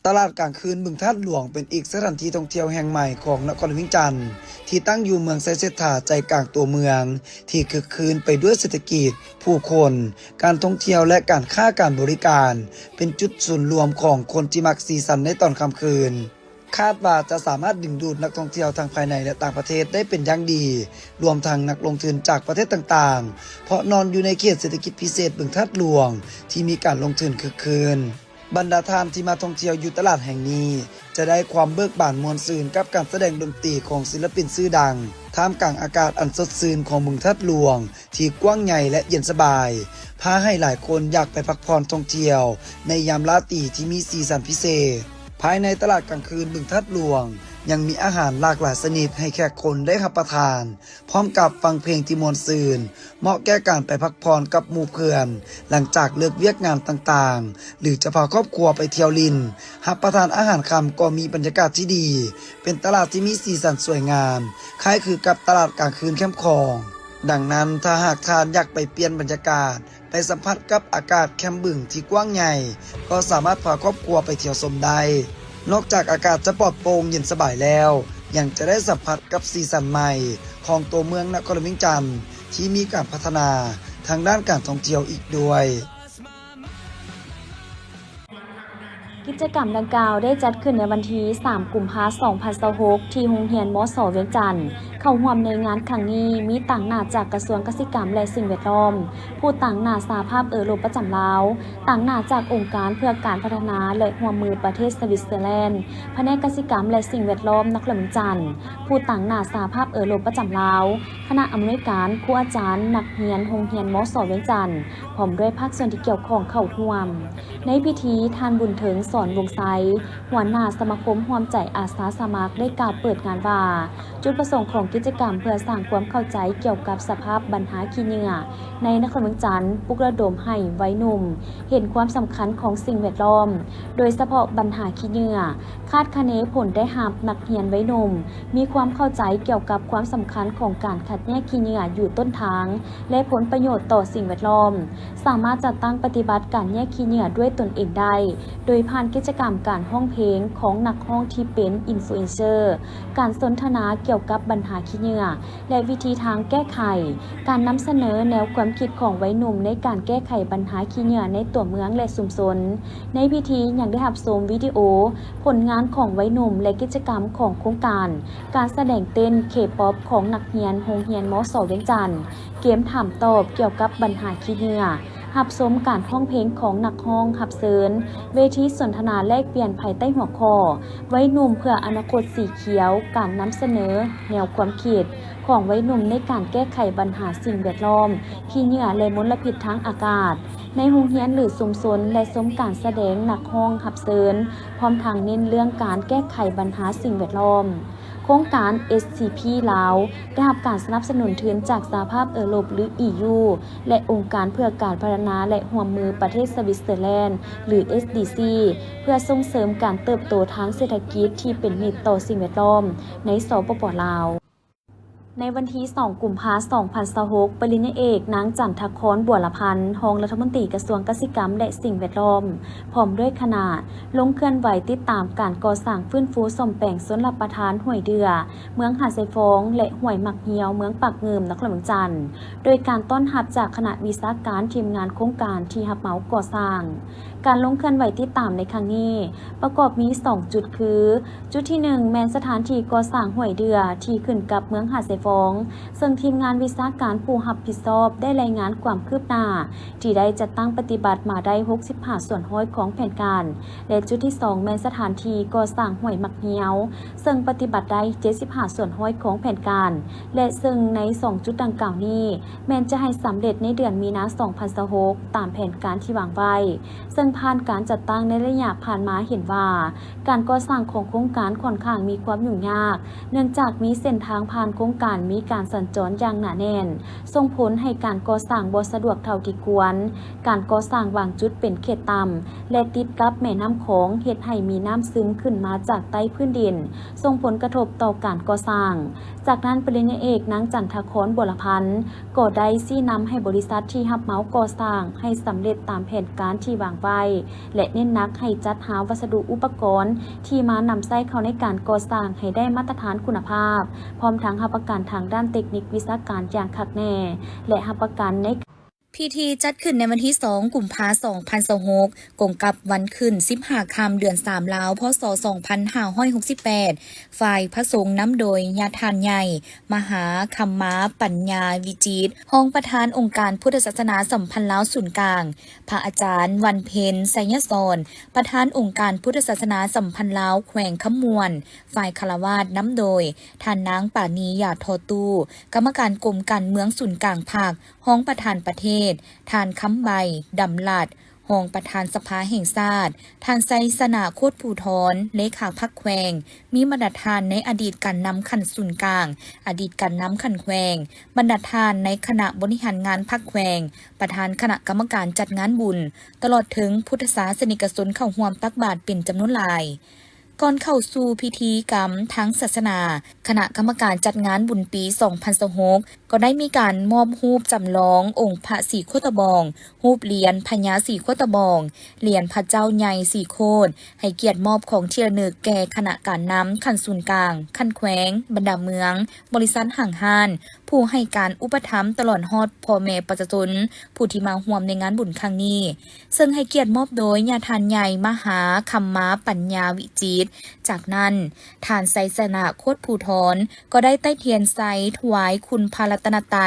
ຕະຫຼາດກາງຄືນບຶງທາດຫຼວງ ເປັນອີກສະຖານທີ່ທ່ອງທ່ຽວແຫ່ງໃໝ່ຂອງນະຄອນຫຼວງວຽງຈັນ ທີ່ຕັ້ງຢູ່ເມືອງໄຊເສດຖາ ໃຈກາງຕົວເມືອງ ທີ່ຄຶກຄື້ນໄປດ້ວຍເສດຖະກິດ, ຜູ້ຄົນ, ການທ່ອງທ່ຽວ ແລະ ການຄ້າການບໍລິການ, ເປັນຈຸດສູນລວມຂອງຄົນທີ່ມັກສີສັນໃນຕອນຄ່ຳຄືນ. ຄາດວ່າຈະສາມາດດຶງດູດນັກທ່ອງທ່ຽວທັງພາຍໃນ ແລະ ຕ່າງປະເທດໄດ້ເປັນຢ່າງດີ, ລວມທັງນັກລົງທຶນຈາກປະເທດຕ່າງໆ ເພາະນອນຢູ່ໃນເຂດເສດຖະກິດພິເສດບຶງທາດຫຼວງ ທີ່ມີການລົງທຶນຄຶກຄື້ນ. ບັນດາທ່ານທີ່ມາທ່ອງທ່ຽວຢູ່ຕະຫຼາດແຫ່ງນີ້ ຈະໄດ້ຄວາມເບີກບານມ່ວນຊື່ນກັບການສະແດງດົນຕີຂອງສິນລະປິນຊື່ດັງ, ທ່າມກາງອາກາດອັນສົດຊື່ນຂອງບຶງທາດຫຼວງທີ່ກວ້າງໃຫຍ່ ແລະ ເຢັນສະບາຍ, ພາໃຫ້ຫຼາຍຄົນຢາກໄປພັກຜ່ອນທ່ອງທ່ຽວໃນຍາມລາຕີທີ່ມີສີສັນພິເສດ. ພາຍໃນຕະຫຼາດກາງຄືນບຶງທາດຫຼວງ ຍັງມີອາຫານຫຼາກຫຼາຍຊະນິດໃຫ້ແຂກຄົນໄດ້ຮັບປະທານ, ພ້ອມກັບຟັງເພງທີ່ມ່ວນຊື່ນ, ເໝາະແກ່ການໄປພັກຜ່ອນກັບໝູ່ເພື່ອນ ຫຼັງຈາກເລີກວຽກງານຕ່າງໆ ຫຼື ຈະພາຄອບຄົວໄປທ່ຽວຫຼິ້ນ, ຮັບປະທານອາຫານຄ່ຳກໍມີບັນຍາກາດທີ່ດີ, ເປັນຕະຫຼາດທີ່ມີສີສັນສວຍງາມ, ຄ້າຍຄືກັບຕະຫຼາດກາງຄືນແຄມຂອງ. ດັ່ງນັ້ນ, ຖ້າຫາກທ່ານຢາກໄປປ່ຽນບັນຍາກາດ, ໄປສຳຜັດກັບອາກາດແຄມບຶງທີ່ກວ້າງໃຫຍ່, ກໍສາມາດພາຄອບຄົວໄປທ່ຽວຊົມໄດ້. ນອກຈາກອາກາດຈະປອດໂປ່ງເຢັນສະບາຍແລ້ວ, ຍັງຈະໄດ້ສຳຜັດກັບສີສັນໃໝ່ຂອງຕົວເມືອງນະຄອນຫຼວງວຽງຈັນ ທີ່ມີການພັດທະນາທາງດ້ານການທ່ອງທ່ຽວອີກດ້ວຍ. ກິດຈະກຳດັ່ງກ່າວໄດ້ຈັດຂຶ້ນໃນວັນທີສາມ ກຸມພາ ສອງພັນຊາວຫົກ ທີ່ໂຮງຮຽນ ມສ ວຽງຈັນ. ເຂົ້າຮ່ວມໃນງານຄັ້ງນີ້ມີຕາງໜ້າຈາກກະຊວງກະສິກຳ ແລະ ສິ່ງແວດລ້ອມ, ຜູ້ຕາງໜ້າສະຫະພາບເອີຣົບປະຈຳລາວ, ຕາງໜ້າຈາກອົງການເພື່ອການພັດທະນາ ແລະ ຮ່ວມມືປະເທດສະວິດເຊີແລນ, ພະແນກກະສິກຳ ແລະ ສິ່ງແວດລ້ອມນະຄອນຫຼວງວຽງຈັນ, ຜູ້ຕາງໜ້າສະຫະພາບເອີຣົບປະຈຳລາວ, ຄະນະອຳນວຍການ, ຄູອາຈານ, ນັກຮຽນໂຮງຮຽນ ມສ ວຽງຈັນ, ພ້ອມດ້ວຍພາກສ່ວນທີ່ກ່ຽວຂ້ອງເຂົ້າຮ່ວມ. ໃນພິທີ, ທ່ານ ບຸນເຖິງ ສອນວົງໄຊ, ຫົວໜ້າສະມາຄົມຮ່ວມໃຈອາສາສະໝັກ ໄດ້ກ່າວເປີດງານວ່າ, ຈຸດປະສົງຂອງກິດຈະກຳເພື່ອສ້າງຄວາມເຂົ້າໃຈກ່ຽວກັບສະພາບບັນຫາຂີ້ເຫຍື້ອໃນນະຄອນວຽງຈັນ, ປຸກລະດົມໃຫ້ໄວໜຸ່ມເຫັນຄວາມສຳຄັນຂອງສິ່ງແວດລ້ອມ, ໂດຍສະເພາະບັນຫາຂີ້ເຫຍື້ອ, ຄາດຄະເນຜົນໄດ້ຮັບນັກຮຽນໄວໜຸ່ມມີຄວາມເຂົ້າໃຈກ່ຽວກັບຄວາມສຳຄັນຂອງການຄັດແຍກຂີ້ເຫຍື້ອຢູ່ຕົ້ນທາງ ແລະ ຜົນປະໂຫຍດຕໍ່ສິ່ງແວດລ້ອມ, ສາມາດຈັດຕັ້ງປະຕິບັດການແຍກຂີ້ເຫຍື້ອດ້ວຍຕົນເອງໄດ້ ໂດຍຜ່ານກິດຈະກຳການຮ້ອງເພງຂອງນັກຮ້ອງທີ່ເປັນອິນຟລູເອັນເຊີ, ການສົນທະນາກ່ຽວກັບບັນຫາຂີ້ເຫຍື້ອ ແລະ ວິທີທາງແກ້ໄຂ, ການນຳສະເໜີແນວຄວາມຄິດຂອງໄວໜຸ່ມໃນການແກ້ໄຂບັນຫາຂີ້ເຫຍື້ອໃນຕົວເມືອງ ແລະ ຊຸມຊົນ. ໃນພິທີຍັງໄດ້ຮັບຊົມວິດີໂອຜົນງານຂອງໄວໜຸ່ມ ແລະ ກິດຈະກຳຂອງໂຄງການ, ການສະແດງເຕັ້ນເຄປັອບຂອງນັກຮຽນໂຮງຮຽນ ມສ ວຽງຈັນ, ເກມຖາມຕອບກ່ຽວກັບບັນຫາຂີ້ເຫຍື້ອ, ຮັບຊົມການຮ້ອງເພງຂອງນັກຮ້ອງຮັບເຊີນ, ເວທີສົນທະນາແລກປ່ຽນພາຍໃຕ້ຫົວຂໍ້ ໄວໜຸ່ມເພື່ອອະນາຄົດສີຂຽວ, ການນຳສະເໜີແນວຄວາມຄິດຂອງໄວໜຸ່ມໃນການແກ້ໄຂບັນຫາສິ່ງແວດລ້ອມ, ຂີ້ເຫຍື້ອ ແລະ ມົນລະພິດທາງອາກາດ ໃນໂຮງຮຽນ ຫຼື ຊຸມຊົນ ແລະ ຊົມການສະແດງນັກຮ້ອງຮັບເຊີນ, ພ້ອມທັງເນັ້ນເລື່ອງການແກ້ໄຂບັນຫາສິ່ງແວດລ້ອມ. ໂຄງການ ເອສຊີພີ ລາວ ໄດ້ຮັບການສະໜັບສະໜູນທຶນຈາກສະຫະພາບເອີຣົບ ຫຼື ອີຢູ ແລະ ອົງການເພື່ອການພັດທະນາ ແລະ ຮ່ວມມືປະເທດສະວິດເຊີແລນ ຫຼື ເອສດີຊີ ເພື່ອສົ່ງເສີມການເຕີບໂຕທາງເສດຖະກິດທີ່ເປັນມິດຕໍ່ສິ່ງແວດລ້ອມໃນ ສປປ ລາວ. ໃນວັນທີສອງ ກຸມພາ ສອງພັນຊາວຫົກ, ປະລິນຍາເອກ ນາງ ຈັນທະຄອນ ບົວລະພັນ, ຮອງລັດຖະມົນຕີກະຊວງກະສິກຳ ແລະ ສິ່ງແວດລ້ອມ, ພ້ອມດ້ວຍຄະນະ ລົງເຄື່ອນໄຫວຕິດຕາມການກໍ່ສ້າງຟື້ນຟູສ້ອມແປງຊົນລະປະທານຫ້ວຍເດື່ອ ເມືອງຫາດຊາຍຟອງ ແລະ ຫ້ວຍໝາກຮຽວ ເມືອງປາກງື່ມ ນະຄອນຫຼວງວຽງຈັນ, ໂດຍການຕ້ອນຮັບຈາກຄະນະວິຊາການທີມງານໂຄງການທີ່ຮັບເໝົາກໍ່ສ້າງ. ການລົງເຄື່ອນໄຫວຕິດຕາມໃນຄັ້ງນີ້ ປະກອບມີສອງຈຸດຄື, ຈຸດທີໜຶ່ງ ແມ່ນສະຖານທີ່ກໍ່ສ້າງຫ້ວຍເດື່ອທີ່ຂຶ້ນກັບເມືອງຫາດຊາຍຟອງ, ເຊິ່ງທີມງານວິຊາການຜູ້ຮັບຜິດຊອບໄດ້ລາຍງານຄວາມຄືບໜ້າທີ່ໄດ້ຈັດຕັ້ງປະຕິບັດມາໄດ້ຫົກສິບຫ້າສ່ວນຮ້ອຍຂອງແຜນການ ແລະ ຈຸດທີສອງ ແມ່ນສະຖານທີ່ກໍ່ສ້າງຫ້ວຍໝາກຮຽວ, ເຊິ່ງປະຕິບັດໄດ້ເຈັດສິບຫ້າສ່ວນຮ້ອຍຂອງແຜນການ ແລະ ເຊິ່ງໃນສອງຈຸດດັ່ງກ່າວນີ້ ແມ່ນຈະໃຫ້ສຳເລັດໃນເດືອນມີນາ ສອງພັນຊາວຫົກ ຕາມແຜນການທີ່ວາງໄວ້, ເຊິ່ງຜ່ານການຈັດຕັ້ງໃນໄລຍະຜ່ານມາເຫັນວ່າ ການກໍ່ສ້າງຂອງໂຄງການຂ້ອນຂ້າງມີຄວາມຫຍຸ້ງຍາກ, ເນື່ອງຈາກມີເສັ້ນທາງຜ່ານໂຄງການມີການສັນຈອນຢ່າງໜາແໜ້ນ, ສົ່ງຜົນໃຫ້ການກໍ່ສ້າງບໍ່ສະດວກເທົ່າທີ່ຄວນ, ການກໍ່ສ້າງບາງຈຸດເປັນເຂດຕ່ຳ ແລະ ຕິດກັບແມ່ນ້ຳຂອງ, ເຮັດໃຫ້ມີນ້ຳຊຶມຂຶ້ນມາຈາກໃຕ້ພື້ນດິນ, ສົ່ງຜົນກະທົບຕໍ່ການກໍ່ສ້າງ. ຈາກນັ້ນ ປະລິນຍາເອກ ນາງ ຈັນທະຄອນ ບົວລະພັນ ກໍໄດ້ຊີ້ນຳໃຫ້ບໍລິສັດທີ່ຮັບເໝົາກໍ່ສ້າງໃຫ້ສຳເລັດຕາມແຜນການທີ່ວາງໄວ້. ແລະ ເນັ້ນໜັກໃຫ້ຈັດຫາວັດສະດຸອຸປະກອນທີ່ມານຳໃຊ້ເຂົ້າໃນການກໍ່ສ້າງໃຫ້ໄດ້ມາດຕະຖານຄຸນນະພາບ, ພ້ອມທັງຮັບປະກັນທາງດ້ານເຕັກນິກວິຊາການຢ່າງຄັກແນ່ ແລະ ຮັບປະກັນໃນ ພິທີຈັດຂຶ້ນໃນວັນທີສອງ ກຸມພາ ສອງພັນຊາວຫົກ ກົງກັບວັນຂຶ້ນສິບຫ້າຄ່ຳ ເດືອນສາມລາວ ພ.ສ. ສອງພັນຫ້າຮ້ອຍຫົກສິບແປດ ຝ່າຍພະສົງນຳໂດຍຍາທ່ານໃຫຍ່ ມະຫາຄຳມາປັນຍາວິຈິດ ຮອງປະທານອົງການພຸດທະສາສະໜາສຳພັນລາວສູນກາງ, ພະອາຈານວັນເພັນ ໄຊຍະສອນ ປະທານອົງການພຸດທະສາສະໜາສຳພັນລາວແຂວງຄຳມ່ວນ, ຝ່າຍຄາລະວາດນຳໂດຍທ່ານນາງປານີ ຢາທໍ່ຕູ້ ກຳມະການກົມການເມືອງສູນກາງພັກ, ຮອງປະທານປະເທດ, ທ່ານຄຳໃບ ດຳລັດ ຮອງປະທານສະພາແຫ່ງຊາດ, ທ່ານໄຊຊະນະ ໂຄດພູທອນ ເລຂາພັກແຂວງ, ມີບັນດາທ່ານໃນອະດີດການນຳຂັ້ນສູນກາງ, ອະດີດການນຳຂັ້ນແຂວງ, ບັນດາທ່ານໃນຄະນະບໍລິຫານງານພັກແຂວງ, ປະທານຄະນະກຳມະການຈັດງານບຸນ, ຕະຫຼອດເຖິງພຸດທະສາສະນິກະຊົນເຂົ້າຮ່ວມຕັກບາດເປັນຈຳນວນຫຼາຍ. ກ່ອນເຂົ້າສູ່ພິທີກຳທາງສາສະໜາ, ຄະນະກຳມະການຈັດງານບຸນປີສອງພັນຊາວຫົກ ກໍໄດ້ມີການມອບຮູບຈຳລອງອົງພະສີໂຄດຕະບອງ, ຮູບຫຼຽນພະຍາສີໂຄດຕະບອງ, ຫຼຽນພະເຈົ້າໃຫຍ່ສີໂຄດ, ໃຫ້ກຽດມອບຂອງທີ່ລະນຶກແກ່ຄະນະການນຳຂັ້ນສູນກາງ, ຂັ້ນແຂວງ, ບັນດາເມືອງ, ບໍລິສັດຫ້າງຮ້ານ, ຜູ້ໃຫ້ການອຸປະຖຳ ຕະຫຼອດຮອດພໍ່ແມ່ປະຊາຊົນຜູ້ທີ່ມາຮ່ວມໃນງານບຸນຄັ້ງນີ້, ເຊິ່ງໃຫ້ກຽດມອບໂດຍຍາທ່ານໃຫຍ່ ມະຫາຄຳມາປັນຍາວິຈິດ. ຈາກນັ້ນ, ທ່ານໄຊຊະນະ ໂຄດພູທອນ ກໍໄດ້ໄຕ້ທຽນໃສ່ຖວາຍຄຸນພະລັດຕະນະໄຕ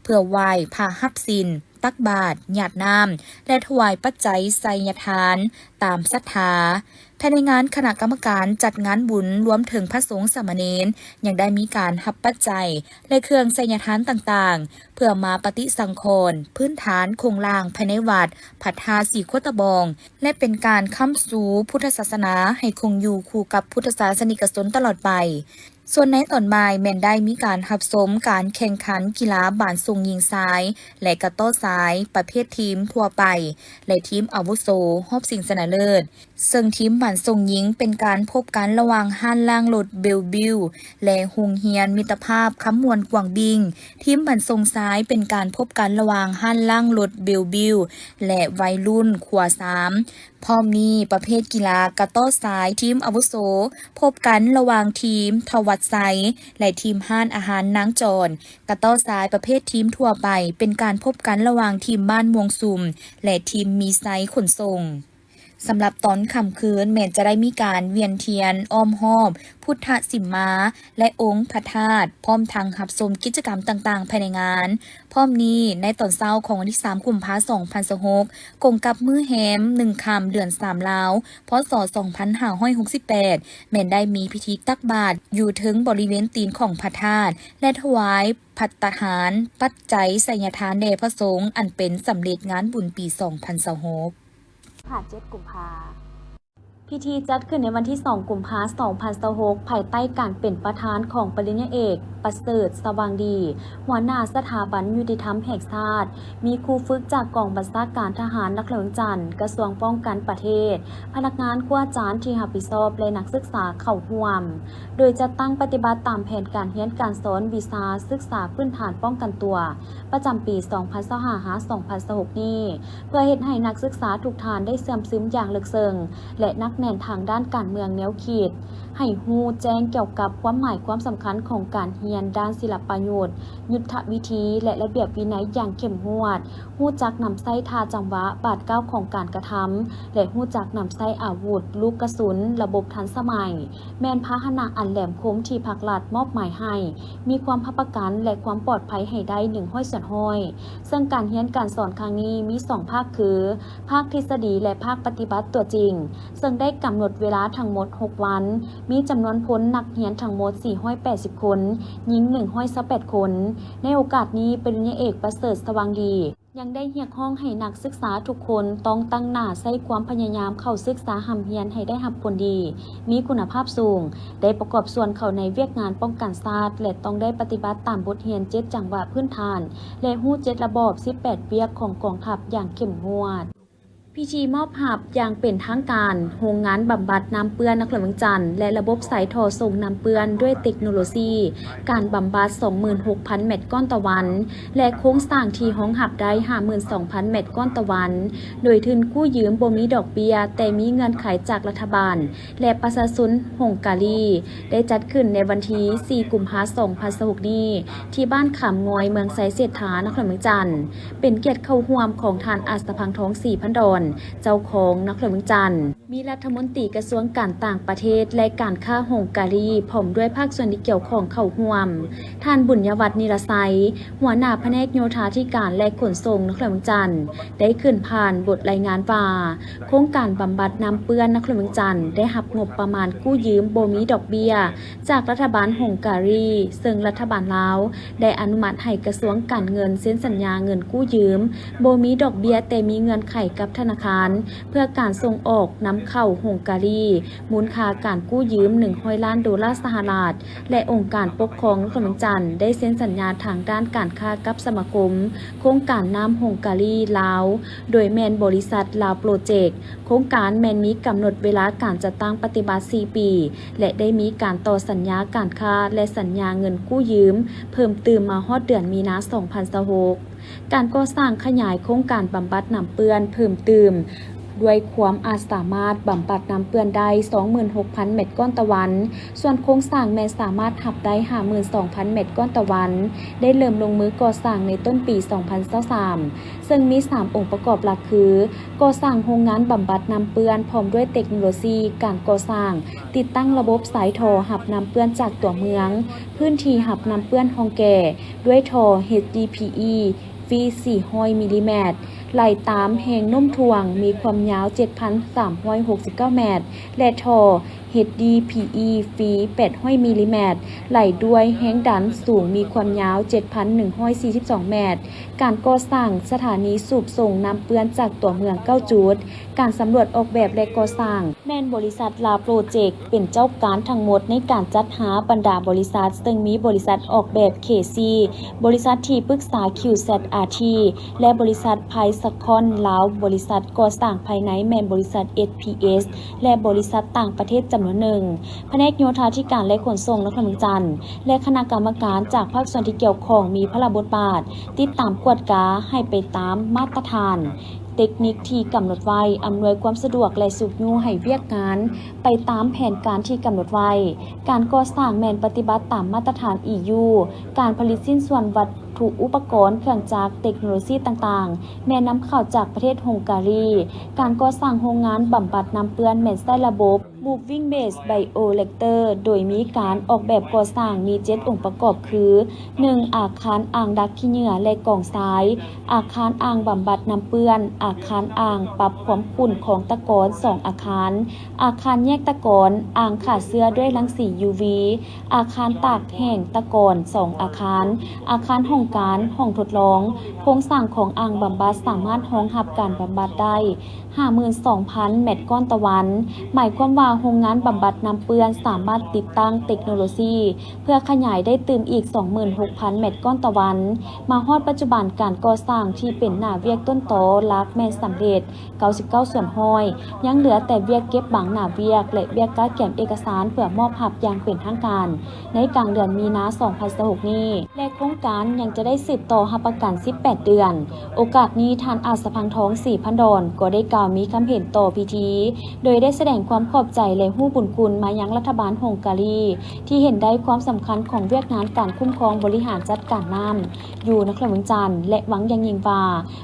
ເພື່ອໄຫວ້ພະຮັບສິນ, ຕັກບາດ, ຫຍາດນ້ຳ ແລະ ຖວາຍປັດໄຈໄຊຍະທານຕາມສັດທາ. ພາຍໃນງານ, ຄະນະກຳມະການຈັດງານບຸນ ລວມເຖິງພະສົງສາມະເນນ ຍັງໄດ້ມີການຮັບປັດໄຈ ແລະ ເຄື່ອງໄຊຍະທານຕ່າງໆ ເພື່ອມາປະຕິສັງຂອນພື້ນຖານໂຄງລ່າງພາຍໃນວັດພະທາດສີໂຄດຕະບອງ ແລະ ເປັນການຄ້ຳຊູພຸດທະສາສະໜາໃຫ້ຄົງຢູ່ຄູ່ກັບພຸດທະສາສະນິກະຊົນຕະຫຼອດໄປ. ສ່ວນໃນຕອນບ່າຍແມ່ນໄດ້ມີການຮັບຊົມການແຂ່ງຂັນກິລາບານສົ່ງຍິງຊາຍ ແລະ ກະຕໍ້ຊາຍ ປະເພດທີມທົ່ວໄປ ແລະ ທີມອາວຸໂສຮອບຊິງຊະນະເລີດ. ເຊິ່ງທີມບານສົ່ງຍິງເປັນການພົບກັນລະຫວ່າງຮ້ານລ້າງລົດເບວບິວ ແລະ ໂຮງຮຽນມິດຕະພາບຄຳມ່ວນກວາງບິ້ງ. ທີມບານສົ່ງຊາຍເປັນການພົບກັນລະຫວ່າງຮ້ານລ້າງລົດເບວບິວ ແລະ ໄວລຸ້ນຂົວສາມ. ພ້ອມນີ້, ປະເພດກິລາກະຕໍ້ຊາຍທີມອາວຸໂສ ພົບກັນລະຫວ່າງທີມທະວັດໄຊ ແລະ ທີມຮ້ານອາຫານນາງຈອນ. ກະຕໍ້ຊາຍປະເພດທີມທົ່ວໄປ ເປັນການພົບກັນລະຫວ່າງທີມບ້ານມ່ວງຊຸມ ແລະ ທີມມີໄຊຂົນສົ່ງ. ສຳລັບຕອນຄ່ຳຄືນແມ່ນຈະໄດ້ມີການວຽນທຽນອ້ອມຮອບພຸດທະສິມມາ ແລະ ອົງພະທາດ, ພ້ອມທັງຮັບຊົມກິດຈະກຳຕ່າງໆພາຍໃນງານ. ພ້ອມນີ້, ໃນຕອນເຊົ້າຂອງວັນທີສາມ ກຸມພາ ສອງພັນຊາວຫົກ ກົງກັບມື້ແຮມໜຶ່ງຄ່ຳ ເດືອນສາມລາວ ພ.ສ. ສອງພັນຫ້າຮ້ອຍຫົກສິບແປດ ແມ່ນໄດ້ມີພິທີຕັກບາດຢູ່ເທິງບໍລິເວນຕີນຂອງພະທາດ ແລະ ຖວາຍພັດຕາຫານປັດໄຈໄຊຍະທານແດ່ພະສົງ ອັນເປັນສຳເລັດງານບຸນປີສອງພັນຊາວຫົກ. ຫາ ເຈັດ ກຸມພາ. ພິທີຈັດຂຶ້ນໃນວັນທີສອງ ກຸມພາ ສອງພັນຊາວຫົກ ພາຍໃຕ້ການເປັນປະທານຂອງປະລິນຍາເອກ ປະເສີດ ສະຫວ່າງດີ ຫົວໜ້າສະຖາບັນຍຸຕິທຳແຫ່ງຊາດ, ມີຄູຝຶກຈາກກອງບັນຊາການທະຫານນະຄອນຫຼວງວຽງຈັນ, ກະຊວງປ້ອງກັນປະເທດ, ພະນັກງານ, ຄູອາຈານທີ່ຮັບຜິດຊອບ ແລະ ນັກສຶກສາເຂົ້າຮ່ວມ. ໂດຍຈັດຕັ້ງປະຕິບັດຕາມແຜນການຮຽນການສອນວິຊາສຶກສາພື້ນຖານປ້ອງກັນຕົວ ປະຈຳປີສອງພັນຊາວຫ້າ ຫາ ສອງພັນຊາວຫົກນີ້ ເພື່ອເຮັດໃຫ້ນັກສຶກສາທຸກທ່ານໄດ້ເຊື່ອມຊຶມຢ່າງເລິກເຊິ່ງ ແລະ ໜັກແໜ້ນທາງດ້ານການເມືອງແນວຄິດ, ໃຫ້ຮູ້ແຈ້ງກ່ຽວກັບຄວາມໝາຍຄວາມສຳຄັນຂອງການຮຽນດ້ານສິລະປະຍຸດ, ຍຸດທະວິທີ ແລະ ລະບຽບວິໄນຢ່າງເຂັ້ມງວດ, ຮູ້ຈັກນຳໃຊ້ທ່າຈັງຫວະ, ບາດກ້າວຂອງການກະທຳ ແລະ ຮູ້ຈັກນຳໃຊ້ອາວຸດ, ລູກກະສຸນ, ລະບົບທັນສະໄໝ, ແມ່ນພາຫະນະອັນແຫຼມຄົມທີ່ພັກລັດມອບໝາຍໃຫ້, ມີຄວາມຮັບປະກັນ ແລະ ຄວາມປອດໄພໃຫ້ໄດ້ໜຶ່ງຮ້ອຍສ່ວນຮ້ອຍ. ເຊິ່ງການຮຽນການສອນຄັ້ງນີ້ມີສອງພາກຄື ພາກທິດສະດີ ແລະ ພາກປະຕິບັດຕົວຈິງ, ເຊິ່ງໄດ້ກຳນົດເວລາທັງໝົດຫົກວັນ, ມີຈຳນວນພົນນັກຮຽນທັງໝົດສີ່ຮ້ອຍແປດສິບຄົນ, ຍິງໜຶ່ງຮ້ອຍຊາວແປດຄົນ. ໃນໂອກາດນີ້, ປະລິນຍາເອກ ປະເສີດ ສະຫວ່າງດີ ຍັງໄດ້ຮຽກຮ້ອງໃຫ້ນັກສຶກສາທຸກຄົນຕ້ອງຕັ້ງໜ້າໃຊ້ຄວາມພະຍາຍາມເຂົ້າສຶກສາຮ່ຳຮຽນໃຫ້ໄດ້ຮັບຜົນດີ, ມີຄຸນນະພາບສູງ, ໄດ້ປະກອບສ່ວນເຂົ້າໃນວຽກງານປ້ອງກັນຊາດ ແລະ ຕ້ອງໄດ້ປະຕິບັດຕາມບົດຮຽນເຈັດຈັງຫວະພື້ນຖານ ແລະ ຮູ້ເຈັດລະບອບສິບແປດວຽກຂອງກອງທັບຢ່າງເຂັ້ມງວດ. ພິທີມອບຮັບຢ່າງເປັນທາງການ ໂຮງງານບຳບັດນ້ຳເປື້ອນນະຄອນຫຼວງວຽງຈັນ ແລະ ລະບົບສາຍທໍ່ສົ່ງນ້ຳເປື້ອນດ້ວຍເຕັກໂນໂລຊີການບຳບັດ ສອງໝື່ນຫົກພັນແມັດກ້ອນຕໍ່ວັນ ແລະ ໂຄງສ້າງທີ່ຮອງຮັບໄດ້ ຫ້າໝື່ນສອງພັນແມັດກ້ອນຕໍ່ວັນ ໂດຍທຶນກູ້ຢືມບໍ່ມີດອກເບ້ຍ, ແຕ່ມີເງື່ອນໄຂຈາກລັດຖະບານ ແລະ ປະຊາຊົນຮົງກາລີ ໄດ້ຈັດຂຶ້ນໃນວັນທີສີ່ ກຸມພາ ສອງພັນຊາວຫົກນີ້ ທີ່ບ້ານຂາມງອຍ ເມືອງໄຊເສດຖາ ນະຄອນຫຼວງວຽງຈັນ, ເປັນກຽດເຂົ້າຮ່ວມຂອງທ່ານ ອາດສະພັງທອງ ສີພັນດອນ ເຈົ້າຄອງນະຄອນຫຼວງວຽງຈັນ, ມີລັດຖະມົນຕີກະຊວງການຕ່າງປະເທດ ແລະ ການຄ້າຮົງກາລີ ພ້ອມດ້ວຍພາກສ່ວນທີ່ກ່ຽວຂ້ອງເຂົ້າຮ່ວມ, ທ່ານ ບຸນຍະວັດ ນິລະໄຊ ຫົວໜ້າພະແນກໂຍທາທິການ ແລະ ຂົນສົ່ງນະຄອນຫຼວງວຽງຈັນ ໄດ້ຂຶ້ນຜ່ານບົດລາຍງານວ່າ ໂຄງການບຳບັດນ້ຳເປື້ອນນະຄອນຫຼວງວຽງຈັນ ໄດ້ຮັບງົບປະມານກູ້ຢືມບໍ່ມີດອກເບ້ຍ ຈາກລັດຖະບານຮົງກາລີ, ເຊິ່ງລັດຖະບານລາວໄດ້ອະນຸມັດໃຫ້ກະຊວງການເງິນເຊັນສັນຍາເງິນກູ້ຢືມບໍ່ມີດອກເບ້ຍ ແຕ່ມີເງື່ອນໄຂກັບທະນາຄານ ເພື່ອການສົ່ງອອກນຳເຂົ້າຮົງກາລີ, ມູນຄ່າການກູ້ຢືມ ໜຶ່ງຮ້ອຍລ້ານໂດລາສະຫະລັດ ແລະ ອົງການປົກຄອງນະຄອນຫຼວງວຽງຈັນ ໄດ້ເຊັນສັນຍາທາງດ້ານການຄ້າກັບສະມາຄົມໂຄງການນ້ຳຮົງກາລີລາວ ໂດຍແມ່ນບໍລິສັດລາວໂປຣເຈັກ. ໂຄງການແມ່ນມີກຳນົດເວລາການຈັດຕັ້ງປະຕິບັດສີ່ປີ ແລະ ໄດ້ມີການຕໍ່ສັນຍາການຄ້າ ແລະ ສັນຍາເງິນກູ້ຢືມເພີ່ມຕື່ມມາຮອດເດືອນມີນາ ສອງພັນຊາວຫົກ. ການກໍ່ສ້າງຂະຫຍາຍໂຄງການບຳບັດນ້ຳເປື້ອນເພີ່ມຕື່ມ ດ້ວຍຄວາມອາດສາມາດບຳບັດນ້ຳເປື້ອນໄດ້ ສອງໝື່ນຫົກພັນແມັດກ້ອນຕໍ່ວັນ, ສ່ວນໂຄງສ້າງແມ່ນສາມາດຮັບໄດ້ ຫ້າໝື່ນສອງພັນແມັດກ້ອນຕໍ່ວັນ, ໄດ້ເລີ່ມລົງມືກໍ່ສ້າງໃນຕົ້ນປີສອງພັນຊາວສາມ ເຊິ່ງມີສາມອົງປະກອບຫຼັກຄື ກໍ່ສ້າງໂຮງງານບຳບັດນ້ຳເປື້ອນ ພ້ອມດ້ວຍເຕັກໂນໂລຊີການກໍ່ສ້າງ, ຕິດຕັ້ງລະບົບສາຍທໍ່ຮັບນ້ຳເປື້ອນຈາກຕົວເມືອງ, ພື້ນທີ່ຮັບນ້ຳເປື້ອນຮ່ອງແກ່ ດ້ວຍທໍ່ ເອັດດີພີອີ ຟີສີ່ຮ້ອຍມິລລີແມັດ ໄຫຼຕາມແຮງໂນ້ມຖ່ວງ ມີຄວາມຍາວເຈັດພັນສາມຮ້ອຍຫົກສິບເກົ້າແມັດ ແລະ ທໍ່ ເອັດດີພີອີ ຟີແປດຮ້ອຍມິລລີແມັດ ໄຫຼດ້ວຍແຮງດັນສູງ ມີຄວາມຍາວເຈັດພັນໜຶ່ງຮ້ອຍສີ່ສິບສອງແມັດ. ການກໍ່ສ້າງສະຖານີສູບສົ່ງນ້ຳເປື້ອນຈາກຕົວເມືອງເກົ້າຈຸດ. ການສຳຫຼວດອອກແບບ ແລະ ກໍ່ສ້າງ ແມ່ນບໍລິສັດລາວໂປຣເຈັກ ເປັນເຈົ້າການທັງໝົດໃນການຈັດຫາບັນດາບໍລິສັດ, ເຊິ່ງມີບໍລິສັດອອກແບບເຄຊີ, ບໍລິສັດທີ່ປຶກສາຄິວແຊັດອາທີ ແລະ ບໍລິສັດໄພສະຄອນລາວ, ບໍລິສັດກໍ່ສ້າງພາຍໃນແມ່ນບໍລິສັດເອັສພີເອັສ ແລະ ບໍລິສັດຕ່າງປະເທດຈຳນວນໜຶ່ງ. ພະແນກໂຍທາທິການ ແລະ ຂົນສົ່ງນະຄອນຫຼວງວຽງຈັນ ແລະ ຄະນະກຳມະການຈາກພາກສ່ວນທີ່ກ່ຽວຂ້ອງມີພາລະບົດບາດ ຕິດຕາມກວດກາໃຫ້ໄປຕາມມາດຕະຖານ ເຕັກນິກທີ່ກຳນົດໄວ້, ອຳນວຍຄວາມສະດວກ ແລະ ຊຸກຍູ້ໃຫ້ວຽກງານໄປຕາມແຜນການທີ່ກຳນົດໄວ້. ການກໍ່ສ້າງແມ່ນປະຕິບັດຕາມມາດຕະຖານອີຢູ, ການຜະລິດຊິ້ນສ່ວນວັດຖຸອຸປະກອນ, ເຄື່ອງຈັກ, ເຕັກໂນໂລຊີຕ່າງໆ ແມ່ນນຳເຂົ້າຈາກປະເທດຮົງກາລີ. ການກໍ່ສ້າງໂຮງງານບຳບັດນ້ຳເປື້ອນແມ່ນໃຊ້ລະບົບ Moving Base Bioreactor ໂດຍມີການອອກແບບກໍ່ສ້າງມີເຈັດອົງປະກອບຄື ໜຶ່ງ ອາຄານອ່າງດັກຂີ້ເຫຍື້ອ ແລະ ກອງຊາຍ, ອາຄານອ່າງບຳບັດນ້ຳເປື້ອນ, ອາຄານອ່າງປັບຄວາມຂຸ່ນຂອງຕະກອນສອງອາຄານ, ອາຄານແຍກຕະກອນ, ອ່າງຂ້າເຊື້ອດ້ວຍລັງສີ UV, ອາຄານຕາກແຫ້ງຕະກອນສອງອາຄານ, ອາຄານຫ້ອງການ, ຫ້ອງທົດລອງ. ໂຄງສ້າງຂອງອ່າງບຳບັດສາມາດຮອງຮັບການບຳບັດໄດ້ ຫ້າໝື່ນສອງພັນແມັດກ້ອນຕໍ່ວັນ, ໝາຍຄວາມວ່າໂຮງງານບຳບັດນ້ຳເປື້ອນສາມາດຕິດຕັ້ງເຕັກໂນໂລຊີເພື່ອຂະຫຍາຍໄດ້ຕື່ມອີກ ສອງໝື່ນຫົກພັນແມັດກ້ອນຕໍ່ວັນ. ມາຮອດປັດຈຸບັນ, ການກໍ່ສ້າງທີ່ເປັນໜ້າວຽກຕົ້ນຕໍຫຼັກແມ່ນສຳເລັດເກົ້າສິບເກົ້າສ່ວນຮ້ອຍ, ຍັງເຫຼືອແຕ່ວຽກເກັບບັງໜ້າວຽກ ແລະ ວຽກກະກຽມເອກະສານເພື່ອມອບຮັບຢ່າງເປັນທາງການ ໃນກາງເດືອນມີນາ ສອງພັນຊາວຫົກນີ້ ແລະ ໂຄງການຍັງຈະໄດ້ສືບຕໍ່ຮັບປະກັນສິບແປດເດືອນ. ໂອກາດນີ້, ທ່ານ ອາດສະພັງທອງ ສີພັນດອນ ກໍໄດ້ກ່າວມີຄຳເຫັນຕໍ່ພິທີ, ໂດຍໄດ້ສະແດງຄວາມຂອບໃຈ ແລະ ຮູ້ບຸນຄຸນມາຍັງລັດຖະບານຮົງກາລີ ທີ່ເຫັນໄດ້ຄວາມສຳຄັນຂອງວຽກງານການຄຸ້ມຄອງບໍລິຫານຈັດການນ້ຳຢູ່ນະຄອນຫຼວງວຽງຈັນ ແລະ ຫວັງຢ່າງຍິ່ງວ່າ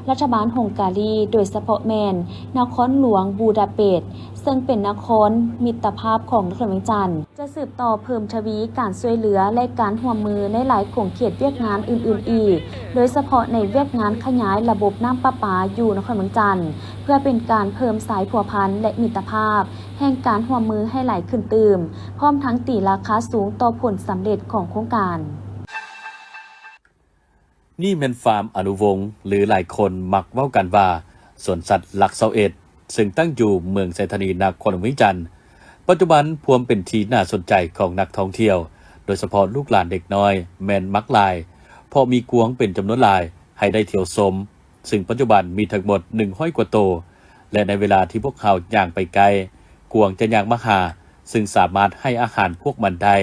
ລັດຖະບານຮົງກາລີ, ໂດຍສະເພາະແມ່ນນະຄອນຫຼວງບູດາເປດ, ເຊິ່ງເປັນນະຄອນມິດຕະພາບຂອງນະຄອນຫຼວງວຽງຈັນ, ຈະສືບຕໍ່ເພີ່ມທະວີການຊ່ວຍເຫຼືອ ແລະ ການຮ່ວມມືໃນຫຼາຍຂົງເຂດວຽກງານອື່ນໆອີກ, ໂດຍສະເພາະໃນວຽກງານຂະຫຍາຍລະບົບນ້ຳປະປາຢູ່ນະຄອນຫຼວງວຽງຈັນ, ເພື່ອເປັນການເພີ່ມສາຍພົວພັນ ແລະ ມິດຕະພາບແຫ່ງການຮ່ວມມືໃຫ້ຫຼາຍຂຶ້ນຕື່ມ, ພ້ອມທັງຕີລາຄາສູງຕໍ່ຜົນສຳເລັດຂອງໂຄງການ. ນີ້ແມ່ນຟາມອະນຸວົງ ຫຼື ຫຼາຍຄົນມັກເວົ້າກັນວ່າ ສວນສັດຫຼັກຊາວເອັດ ເຊິ່ງຕັ້ງຢູ່ເມືອງໄຊທານີ ນະຄອນຫຼວງວຽງຈັນ. ປັດຈຸບັນພວມເປັນທີ່ໜ້າສົນໃຈຂອງນັກທ່ອງທ່ຽວ, ໂດຍສະເພາະລູກຫຼານເດັກນ້ອຍແມ່ນມັກຫຼາຍ, ເພາະມີກວາງເປັນຈຳນວນຫຼາຍໃຫ້ໄດ້ທ່ຽວຊົມ, ເຊິ່ງປັດຈຸບັນມີທັງໝົດໜຶ່ງຮ້ອຍກວ່າໂຕ, ແລະ ໃນເວລາທີ່ພວກເຮົາຍ່າງໄປໃກ້, ກວາງຈະຍ່າງມາຫາ, ຊຶ່ງສາມາດໃຫ້ອາຫານພວກມັນໄດ້.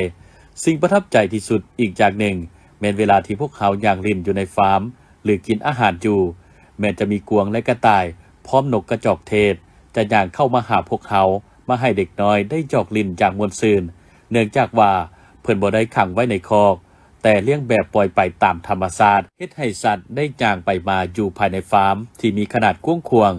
ສິ່ງປະທັບໃຈທີ່ສຸດອີກຢ່າງໜຶ່ງ ແມ່ນເວລາທີ່ພວກເຮົາຍ່າງຫຼິ້ນຢູ່ໃນຟາມ ຫຼື ກິນອາຫານຢູ່, ແມ່ນຈະມີກວາງ ແລະ ກະຕ່າຍ ພ້ອມນົກກະຈອກເທດ ຈະຍ່າງເຂົ້າມາຫາພວກເຮົາ, ມາໃຫ້ເດັກນ້ອຍໄດ້ຢອກຫຼິ້ນຢ່າງມ່ວນຊື່ນ, ເນື່ອງຈາກວ່າເພິ່ນບໍ່ໄດ້ຂັງໄວ້ໃນຄອກ, ແຕ່ລ້ຽງແບບປ່ອຍໄປຕາມທຳມະຊາດ, ເຮັດໃຫ້ສັດໄດ້ຍ່າງໄປມາຢູ່ພາຍໃນຟາມທີ່ມີຂະໜາດກວ້າງຂວາງ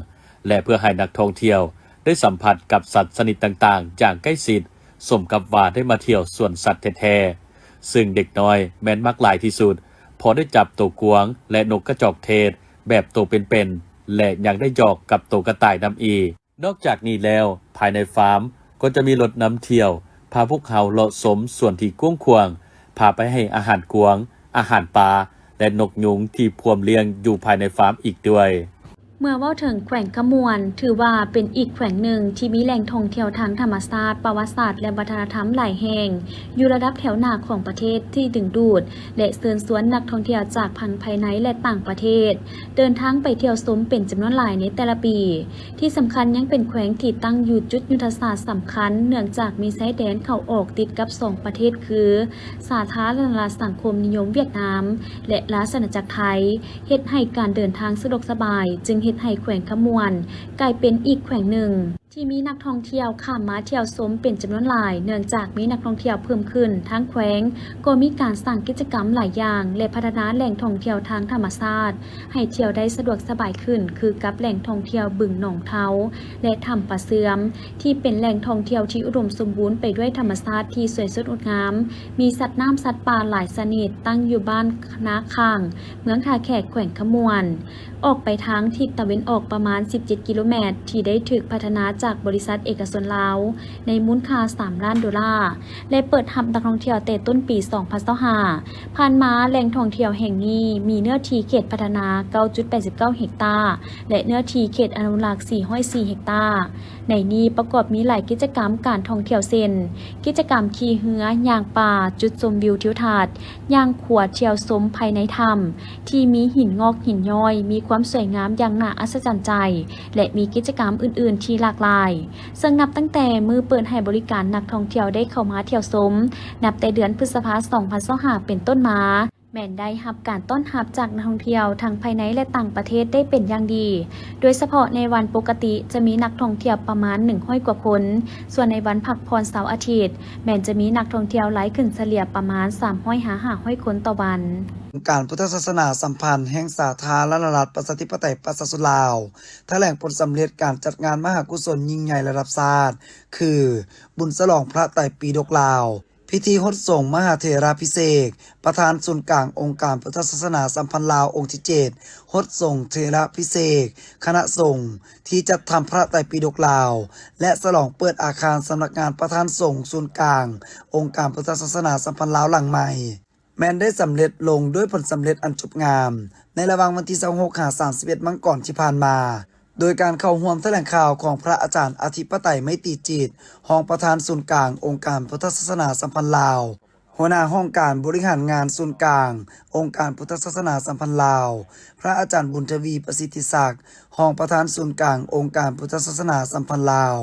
ແລະ ເພື່ອໃຫ້ນັກທ່ອງທ່ຽວໄດ້ສຳຜັດກັບສັດຊະນິດຕ່າງໆຢ່າງໃກ້ຊິດ, ສົມກັບວ່າໄດ້ມາທ່ຽວສວນສັດແທ້ໆ. ຊຶ່ງເດັກນ້ອຍແມ່ນມັກຫຼາຍທີ່ສຸດ, ເພາະໄດ້ຈັບໂຕກວາງ ແລະ ນົກກະຈອກເທດແບບໂຕເປັນໆ ແລະ ຍັງໄດ້ຢອກກັບໂຕກະຕ່າຍນຳອີກ. ນອກຈາກນີ້ແລ້ວ, ພາຍໃນຟາມກໍຈະມີລົດນຳທ່ຽວ ພາພວກເຮົາເລາະຊົມສວນທີ່ກວ້າງຂວາງ, ພາໄປໃຫ້ອາຫານກວາງ, ອາຫານປາ ແລະ ນົກຍຸງທີ່ພວມລ້ຽງຢູ່ພາຍໃນຟາມອີກດ້ວຍ. ເມື່ອເວົ້າເຖິງແຂວງຄຳມ່ວນ, ຖືວ່າເປັນອີກແຂວງໜຶ່ງທີ່ມີແຫຼ່ງທ່ອງທ່ຽວທາງທຳມະຊາດ, ປະຫວັດສາດ ແລະ ວັດທະນະທຳຫຼາຍແຫ່ງ, ຢູ່ລະດັບແຖວໜ້າຂອງປະເທດທີ່ດຶງດູດ ແລະ ເຊີນຊວນນັກທ່ອງທ່ຽວຈາກທັງພາຍໃນ ແລະ ຕ່າງປະເທດ ເດີນທາງໄປທ່ຽວຊົມເປັນຈຳນວນຫຼາຍໃນແຕ່ລະປີ. ທີ່ສຳຄັນຍັງເປັນແຂວງທີ່ຕັ້ງຢູ່ຈຸດຍຸດທະສາດສຳຄັນ, ເນື່ອງຈາກມີຊາຍແດນເຂົ້າອອກຕິດກັບສອງປະເທດຄື ສາທາລະນະລັດສັງຄົມນິຍົມຫວຽດນາມ ແລະ ລາຊະອານາຈັກໄທ, ເຮັດໃຫ້ການເດີນທາງສະດວກສະບາຍ, ຈຶ່ງເຮັດໃຫ້ແຂວງຄຳມ່ວນກາຍເປັນອີກແຂວງໜຶ່ງ ທີ່ມີນັກທ່ອງທ່ຽວຂ້າມມາທ່ຽວຊົມເປັນຈຳນວນຫຼາຍ, ເນື່ອງຈາກມີນັກທ່ອງທ່ຽວເພີ່ມຂຶ້ນ, ທາງແຂວງກໍມີການສ້າງກິດຈະກຳຫຼາຍຢ່າງ ແລະ ພັດທະນາແຫຼ່ງທ່ອງທ່ຽວທາງທຳມະຊາດໃຫ້ທ່ຽວໄດ້ສະດວກສະບາຍຂຶ້ນ, ຄືກັບແຫຼ່ງທ່ອງທ່ຽວບຶງໜອງເທົາ ແລະ ຖ້ຳປາເຊື່ອມ ທີ່ເປັນແຫຼ່ງທ່ອງທ່ຽວທີ່ອຸດົມສົມບູນໄປດ້ວຍທຳມະຊາດທີ່ສວຍສົດງົດງາມ, ມີສັດນ້ຳສັດປ່າຫຼາຍຊະນິດ, ຕັ້ງຢູ່ບ້ານນາຂ່າງ, ເມືອງທ່າແຂກ, ແຂວງຄຳມ່ວນ. ອອກໄປທາງທິດຕາເວັນອອກປະມານສິບເຈັດກິໂລແມັດ ທີ່ໄດ້ຖືກພັດທະນາຈາກບໍລິສັດເອກະຊົນລາວ ໃນມູນຄ່າສາມລ້ານໂດລາ ແລະ ເປີດຮັບນັກທ່ອງທ່ຽວແຕ່ຕົ້ນປີສອງພັນຊາວຫ້າ. ຜ່ານມາ, ແຫຼ່ງທ່ອງທ່ຽວແຫ່ງນີ້ມີເນື້ອທີ່ເຂດພັດທະນາເກົ້າຈຸດແປດສິບເກົ້າເຮັກຕາ ແລະ ເນື້ອທີ່ເຂດອະນຸລັກສີ່ຮ້ອຍສີ່ເຮັກຕາ. ໃນນີ້ປະກອບມີຫຼາຍກິດຈະກຳການທ່ອງທ່ຽວເຊັ່ນ ກິດຈະກຳຂີ່ເຮືອ, ຍ່າງປ່າ, ຈຸດຊົມວິວທິວທັດ, ຍ່າງຂົວທ່ຽວຊົມພາຍໃນຖ້ຳ ທີ່ມີຫີນງອກຫີນຍ້ອຍ ມີຄວາມສວຍງາມຢ່າງໜ້າອັດສະຈັນໃຈ ແລະ ມີກິດຈະກຳອື່ນໆທີ່ຫຼາກຫຼາຍ. ເຊິ່ງນັບຕັ້ງແຕ່ມື້ເປີດໃຫ້ບໍລິການນັກທ່ອງທ່ຽວໄດ້ເຂົ້າມາທ່ຽວຊົມ, ນັບແຕ່ເດືອນພຶດສະພາສອງພັນຊາວຫ້າເປັນຕົ້ນມາ, ແມ່ນໄດ້ຮັບການຕ້ອນຮັບຈາກນັກທ່ອງທ່ຽວທັງພາຍໃນ ແລະ ຕ່າງປະເທດໄດ້ເປັນຢ່າງດີ. ໂດຍສະເພາະໃນວັນປົກກະຕິຈະມີນັກທ່ອງທ່ຽວປະມານໜຶ່ງຮ້ອຍກວ່າຄົນ, ສ່ວນໃນວັນພັກຜ່ອນເສົາອາທິດ ແມ່ນຈະມີນັກທ່ອງທ່ຽວໄລ່ຂຶ້ນສະເລ່ຍປະມານສາມຮ້ອຍຫາຫ້າຮ້ອຍຄົນຕໍ່ວັນ. ອົງການພຸດທະສາສະໜາສຳພັນແຫ່ງສາທາລະນະລັດ ປະຊາທິປະໄຕ ປະຊາຊົນລາວ ຖະແຫຼງຜົນສຳເລັດການຈັດງານມະຫາກຸສົນຍິ່ງໃຫຍ່ລະດັບຊາດ ຄື ບຸນສະຫຼອງພະໄຕປິດົກລາວ, ພິທີຫົດສົງມະຫາເຖລາພິເສກ, ປະທານສູນກາງອົງການພຸດທະສາສະໜາສຳພັນລາວອົງທີເຈັດ, ຫົດສົງເຖລາພິເສກຄະນະສົງທີ່ຈັດທຳພະໄຕປິດົກລາວ ແລະ ສະຫຼອງເປີດອາຄານສຳນັກງານປະທານສົງສູນກາງອົງການພຸດທະສາສະໜາສຳພັນລາວຫຼັງໃໝ່ ແມ່ນໄດ້ສຳເລັດລົງດ້ວຍຜົນສຳເລັດອັນຈົບງາມ ໃນລະຫວ່າງວັນທີຊາວຫົກຫາສາມສິບເອັດມັງກອນທີ່ຜ່ານມາ. ໂດຍການເຂົ້າຮ່ວມຖະແຫຼງຂ່າວຂອງພະອາຈານອະທິປະໄຕ ໄມຕີຈິດ, ຮອງປະທານສູນກາງອົງການພຸດທະສາສະໜາສຳພັນລາວ, ຫົວໜ້າຫ້ອງການບໍລິຫານງານສູນກາງອົງການພຸດທະສາສະໜາສຳພັນລາວ, ພະອາຈານບຸນທະວີ ປະສິດທິສັກ, ຮອງປະທານສູນກາງອົງການພຸດທະສາສະໜາສຳພັນລາວ,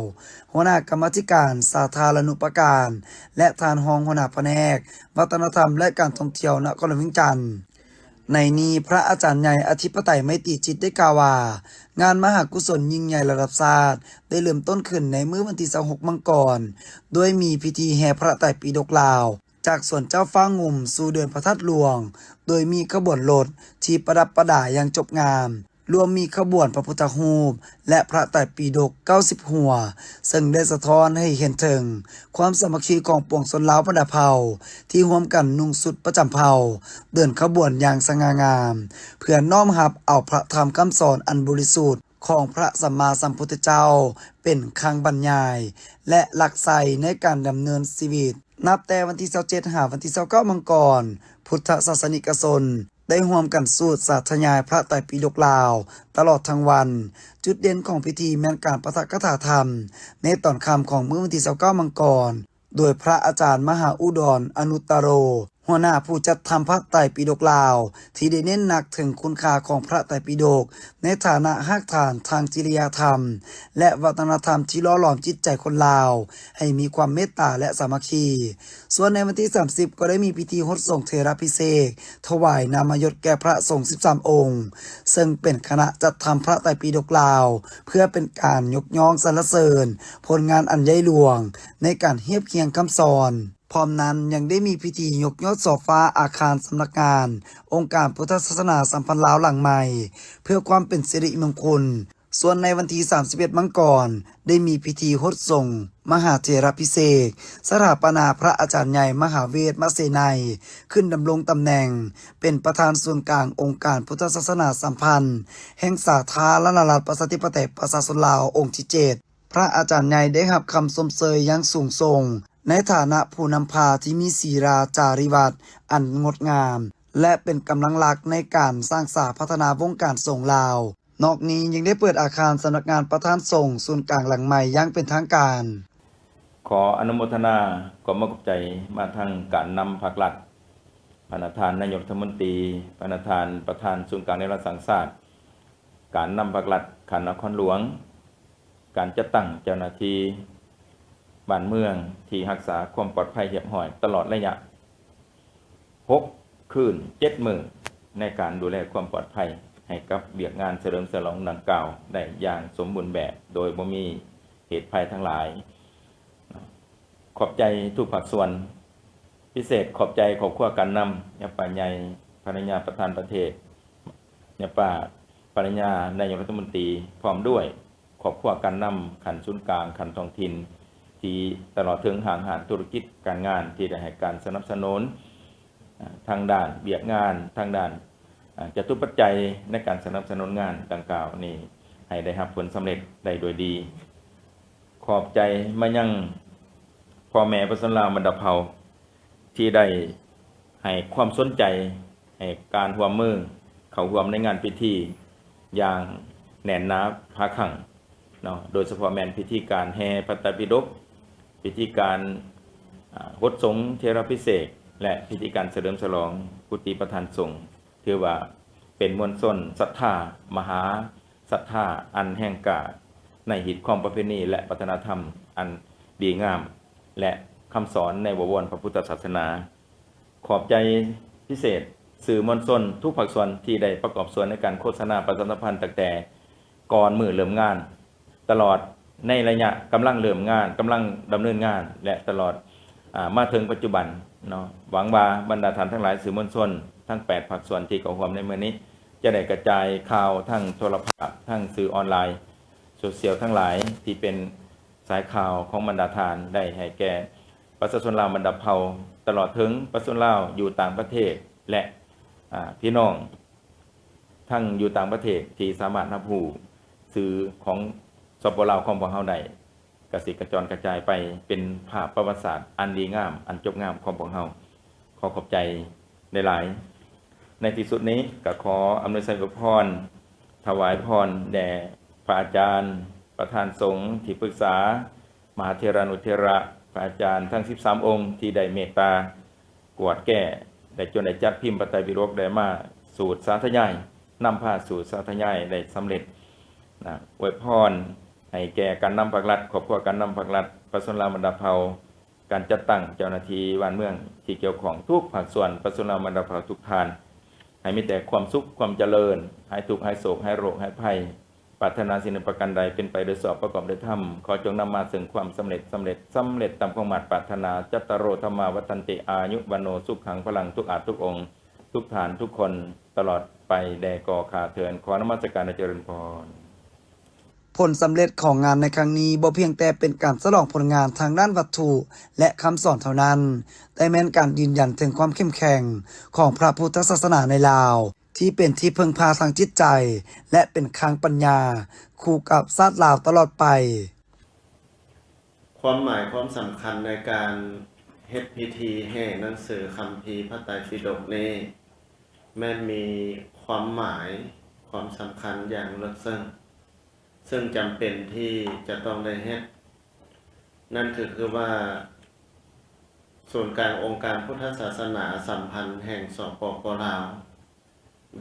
ຫົວໜ້າກຳມາທິການສາທາລະນຸປະການ ແລະ ທ່ານຮອງຫົວໜ້າພະແນກວັດທະນະທຳ ແລະ ການທ່ອງທ່ຽວນະຄອນຫຼວງວຽງຈັນ. ໃນນີ້ ພະອາຈານໃຫຍ່ອະທິປະໄຕ ໄມຕີຈິດ ໄດ້ກ່າວວ່າ ງານມະຫາກຸສົນຍິ່ງໃຫຍ່ລະດັບຊາດ ໄດ້ເລີ່ມຕົ້ນຂຶ້ນໃນມື້ວັນທີຊາວຫົກມັງກອນ ດ້ວຍມີພິທີແຫ່ພະໄຕປິດົກລາວ ຈາກສວນເຈົ້າຟ້າງຸ່ມສູ່ເດີ່ນພະທາດຫຼວງ, ໂດຍມີຂະບວນລົດທີ່ປະດັບປະດາຢ່າງຈົບງາມ, ລວມມີຂະບວນພະພຸດທະຮູບ ແລະ ພະໄຕປິດົກເກົ້າສິບຫົວ, ເຊິ່ງໄດ້ສະທ້ອນໃຫ້ເຫັນເຖິງຄວາມສາມັກຄີຂອງປວງຊົນລາວບັນດາເຜົ່າ ທີ່ຮ່ວມກັນນຸ່ງຊຸດປະຈຳເຜົ່າ, ເດີນຂະບວນຢ່າງສະຫງ່າງາມ ເພື່ອນ້ອມຮັບເອົາພະທຳຄຳສອນອັນບໍລິສຸດ ຂອງພະສຳມາສຳພຸດທະເຈົ້າເປັນຄັງບັນຍາຍ ແລະ ຫຼັກໄຊໃນການດຳເນີນຊີວິດ. ນັບແຕ່ວັນທີຊາວເຈັດຫາວັນທີຊາວເກົ້າມັງກອນ, ພຸດທະສາສະນິກະຊົນໄດ້ຮ່ວມກັນສູດສາທະຍາຍພະໄຕປິດົກລາວຕະຫຼອດທັງວັນ. ຈຸດເດັ່ນຂອງພິທີແມ່ນການປາຖະກະຖາທຳໃນຕອນຄ່ຳຂອງມື້ວັນທີຊາວເກົ້າມັງກອນ ໂດຍພະອາຈານມະຫາອຸດອນ ອະນຸດຕະໂລ, ຫົວໜ້າຜູ້ຈັດທຳພະໄຕປິດົກລາວ ທີ່ໄດ້ເນັ້ນໜັກເຖິງຄຸນຄ່າຂອງພະໄຕປິດົກ ໃນຖານະຮາກຖານທາງຈິລິຍະທຳ ແລະ ວັດທະນະທຳທີ່ຫຼໍ່ຫຼອມຈິດໃຈຄົນລາວໃຫ້ມີຄວາມເມດຕາ ແລະ ສາມັກຄີ. ສ່ວນໃນວັນທີສາມສິບ ກໍໄດ້ມີພິທີຫົດສົງເຖລະພິເສກ ຖວາຍນາມະຍົດແກ່ພະສົງສິບສາມອົງ, ເຊິ່ງເປັນຄະນະຈັດທຳພະໄຕປິດົກລາວ ເພື່ອເປັນການຍົກຍ້ອງສັນລະເສີນຜົນງານອັນໃຫຍ່ຫຼວງໃນການຮຽບຮຽງຄຳສອນ. ພ້ອມນັ້ນຍັງໄດ້ມີພິທີຍົກຍອດໂຊຟາອາຄານສຳນັກງານອົງການພຸດທະສາສະໜາສຳພັນລາວຫຼັງໃໝ່ ເພື່ອຄວາມເປັນສິລິມົງຄຸນ. ສ່ວນໃນວັນທີສາມສິບເອັດມັງກອນ ໄດ້ມີພິທີຫົດສົງມະຫາເຖລະພິເສກ ສະຖາປະນາພະອາຈານໃຫຍ່ມະຫາເວດມະເສໄນ ຂຶ້ນດຳລົງຕຳແໜ່ງເປັນປະທານສູນກາງອົງການພຸດທະສາສະໜາສຳພັນແຫ່ງສາທາລະນະລັດປະຊາທິປະໄຕປະຊາຊົນລາວອົງທີເຈັດ. ພະອາຈານໃຫຍ່ໄດ້ຮັບຄຳຊົມເຊີຍຢ່າງສູງສົ່ງ ໃນຖານະຜູ້ນຳພາທີ່ມີສີລາຈາຣິວັດອັນງົດງາມ ແລະ ເປັນກຳລັງຫຼັກໃນການສ້າງສາພັດທະນາວົງການສົງລາວ. ນອກນີ້ຍັງໄດ້ເປີດອາຄານສຳນັກງານປະທານສົງສູນກາງຫຼັງໃໝ່ຢ່າງເປັນທາງການ. ຂໍອະນຸໂມທະນາ ຂໍມອບຂອບໃຈມາທັງການນຳພັກລັດ, ພະນະທ່ານນາຍົກລັດຖະມົນຕີ, ພະນະທ່ານປະທານສູນກາງແນວລາວສ້າງຊາດ, ການນຳພັກລັດຂັ້ນນະຄອນຫຼວງ, ການຈັດຕັ້ງເຈົ້າໜ້າທີ່ບ້ານເມືອງທີ່ຮັກສາຄວາມປອດໄພຮຽບຮ້ອຍຕະຫຼອດໄລຍະຫົກຄືນເຈັດມື້ ໃນການດູແລຄວາມປອດໄພໃຫ້ກັບວຽກງານສະເຫຼີມສະຫຼອງດັ່ງກ່າວໄດ້ຢ່າງສົມບູນແບບ ໂດຍບໍ່ມີເຫດໄພທັງຫຼາຍ. ຂອບໃຈທຸກພາກສ່ວນ, ພິເສດຂອບໃຈຄອບຄົວການນຳ, ຍາປ້າໃຫຍ່, ພັນລະຍາປະທານປະເທດ, ຍາປ້າພັນລະຍານາຍົກລັດຖະມົນຕີ ພ້ອມດ້ວຍຄອບຄົວການນຳຂັ້ນສູນກາງ, ຂັ້ນທ້ອງຖິ່ນ ທີ່ຕະຫຼອດເຖິງຫ້າງຮ້ານທຸລະກິດການງານທີ່ໄດ້ໃຫ້ການສະໜັບສະໜູນ ອາ ທາງດ້ານວຽກງານ, ທາງດ້ານ ອາ ຈະຕຸປັດໄຈໃນການສະໜັບສະໜູນງານດັ່ງກ່າວນີ້ ໃຫ້ໄດ້ຮັບຜົນສຳເລັດໄດ້ດ້ວຍດີ. ຂອບໃຈມາຍັງພໍ່ແມ່ປະຊາຊົນລາວບັນດາເຜົ່າ ທີ່ໄດ້ໃຫ້ຄວາມສົນໃຈ ໃຫ້ການຮ່ວມມືເຂົ້າຮ່ວມໃນງານພິທີຢ່າງແໜ້ນໜາພາຄັ່ງເນາະ, ໂດຍສະເພາະແມ່ນພິທີການແຫ່ພະໄຕປິດົກ, ພິທີການ ອາ ຫົດສົງເຖລະພິເສກ ແລະ ພິທີການສະເຫຼີມສະຫຼອງກຸຕິປະທານສົງ. ຖືວ່າເປັນມວນຊົນສັດທາ ມະຫາສັດທາອັນແຮງກ້າໃນຮີດຄອງປະເພນີ ແລະ ວັດທະນະທຳອັນດີງາມ ແລະ ຄຳສອນໃນບໍວອນພະພຸດທະສາສະໜາ. ຂອບໃຈພິເສດສື່ມວນຊົນທຸກພາກສ່ວນທີ່ໄດ້ປະກອບສ່ວນໃນການໂຄສະນາປະຊາສຳພັນຕັ້ງແຕ່ກ່ອນມື້ເລີ່ມງານ ຕະຫຼອດໃນໄລຍະກຳລັງເລີ່ມງານ, ກຳລັງດຳເນີນງານ ແລະ ຕະຫຼອດ ອາ ມາເຖິງປັດຈຸບັນເນາະ. ຫວັງວ່າບັນດາທ່ານທັງຫຼາຍສື່ມວນຊົນທັງແປດພາກສ່ວນທີ່ເຂົ້າຮ່ວມໃນມື້ນີ້ ຈະໄດ້ກະຈາຍຂ່າວທາງໂທລະພາບ, ທາງສື່ອອນລາຍ, ໂຊຊຽວທັງຫຼາຍທີ່ເປັນສາຍຂ່າວຂອງບັນດາທ່ານ ໄດ້ໃຫ້ແກ່ປະຊາຊົນລາວບັນດາເຜົ່າ, ຕະຫຼອດເຖິງປະຊາຊົນລາວຢູ່ຕ່າງປະເທດ ແລະ ອາ ພີ່ນ້ອງ ທັງຢູ່ຕ່າງປະເທດທີ່ສາມາດຮັບຮູ້ຊື່ຂອງ ສປ ລາວ ຂອງພວກເຮົາໄດ້ ກະຊິກະຈອນກະຈາຍໄປເປັນພາບປະຫວັດສາດອັນດີງາມ ອັນຈົບງາມຂອງພວກເຮົາ. ຂໍຂອບໃຈຫຼາຍໆ. ໃນທີ່ສຸດນີ້ກະຂໍອຳນວຍໄຊອວຍພອນ, ຖວາຍພອນແດ່ພະອາຈານ, ປະທານສົງ, ທີ່ປຶກສາ, ມະຫາເຖລານຸເຖລະ, ພະອາຈານທັງສິບສາມອົງທີ່ໄດ້ເມດຕາກວດແກ້ ໄດ້ຈົນໄດ້ຈັດພິມພະໄຕປິດົກ ໄດ້ມາສູດສາທະຍາຍ, ນຳພາສູດສາທະຍາຍໄດ້ສຳເລັດນະ. ອວຍພອນໃຫ້ແກ່ການນຳພັກລັດ, ຄອບຄົວການນຳພັກລັດ, ປະຊາຊົນລາວບັນດາເຜົ່າ, ການຈັດຕັ້ງເຈົ້າໜ້າທີ່ບ້ານເມືອງທີ່ກ່ຽວຂ້ອງທຸກພາກສ່ວນ, ປະຊາຊົນລາວບັນດາເຜົ່າທຸກທ່ານ, ໃຫ້ມີແຕ່ຄວາມສຸກ, ຄວາມຈະເລີນ, ຫາຍທຸກ, ຫາຍໂສກ, ຫາຍໂລກ, ຫາຍໄພ. ປາດຖະໜາສິ່ງໃດປະການໃດເປັນໄປໂດຍຊອບປະກອບດ້ວຍທຳ, ຂໍຈົ່ງນຳມາເຊິ່ງຄວາມສຳເລັດ, ສຳເລັດ, ສຳເລັດຕາມຄວາມມາດປາດຖະໜາ. ຈັດຕະໂລ ທຳມາ ວັດທັນຕິ ອາຍຸ ວັນໂນ ສຸຂັງ ພະລັງ ທຸກອາດທຸກອົງ, ທຸກທ່ານທຸກຄົນ ຕະຫຼອດໄປແດ່ກໍຂ້າເທີ້ນ. ຂໍນະມັດສະການ ແລະ ຈະເລີນພອນ. ຜົນສຳເລັດຂອງງານໃນຄັ້ງນີ້ບໍ່ພຽງແຕ່ເປັນການສະຫຼອງຜົນງານທາງດ້ານວັດຖຸ ແລະ ຄຳສອນເທົ່ານັ້ນ, ແຕ່ແມ່ນການຢືນຢັນເຖິງຄວາມເຂັ້ມແຂງຂອງພະພຸດທະສາສະໜາໃນລາວ ທີ່ເປັນທີ່ເພິ່ງພາທາງຈິດໃຈ ແລະ ເປັນຄັງປັນຍາຄູ່ກັບຊາດລາວຕະຫຼອດໄປ. ຄວາມໝາຍຄວາມສຳຄັນໃນການເຮັດພິທີແຫ່ໜັງສືຄຳພີພະໄຕປິດົກນີ້ ແມ່ນມີຄວາມໝາຍຄວາມສຳຄັນຢ່າງເລິກເຊິ່ງ ເຊິ່ງຈຳເປັນທີ່ຈະຕ້ອງໄດ້ເຮັດ. ນັ້ນກໍຄືວ່າ ສູນກາງອົງການພຸດທະສາສະໜາສຳພັນແຫ່ງ ສປປ ລາວ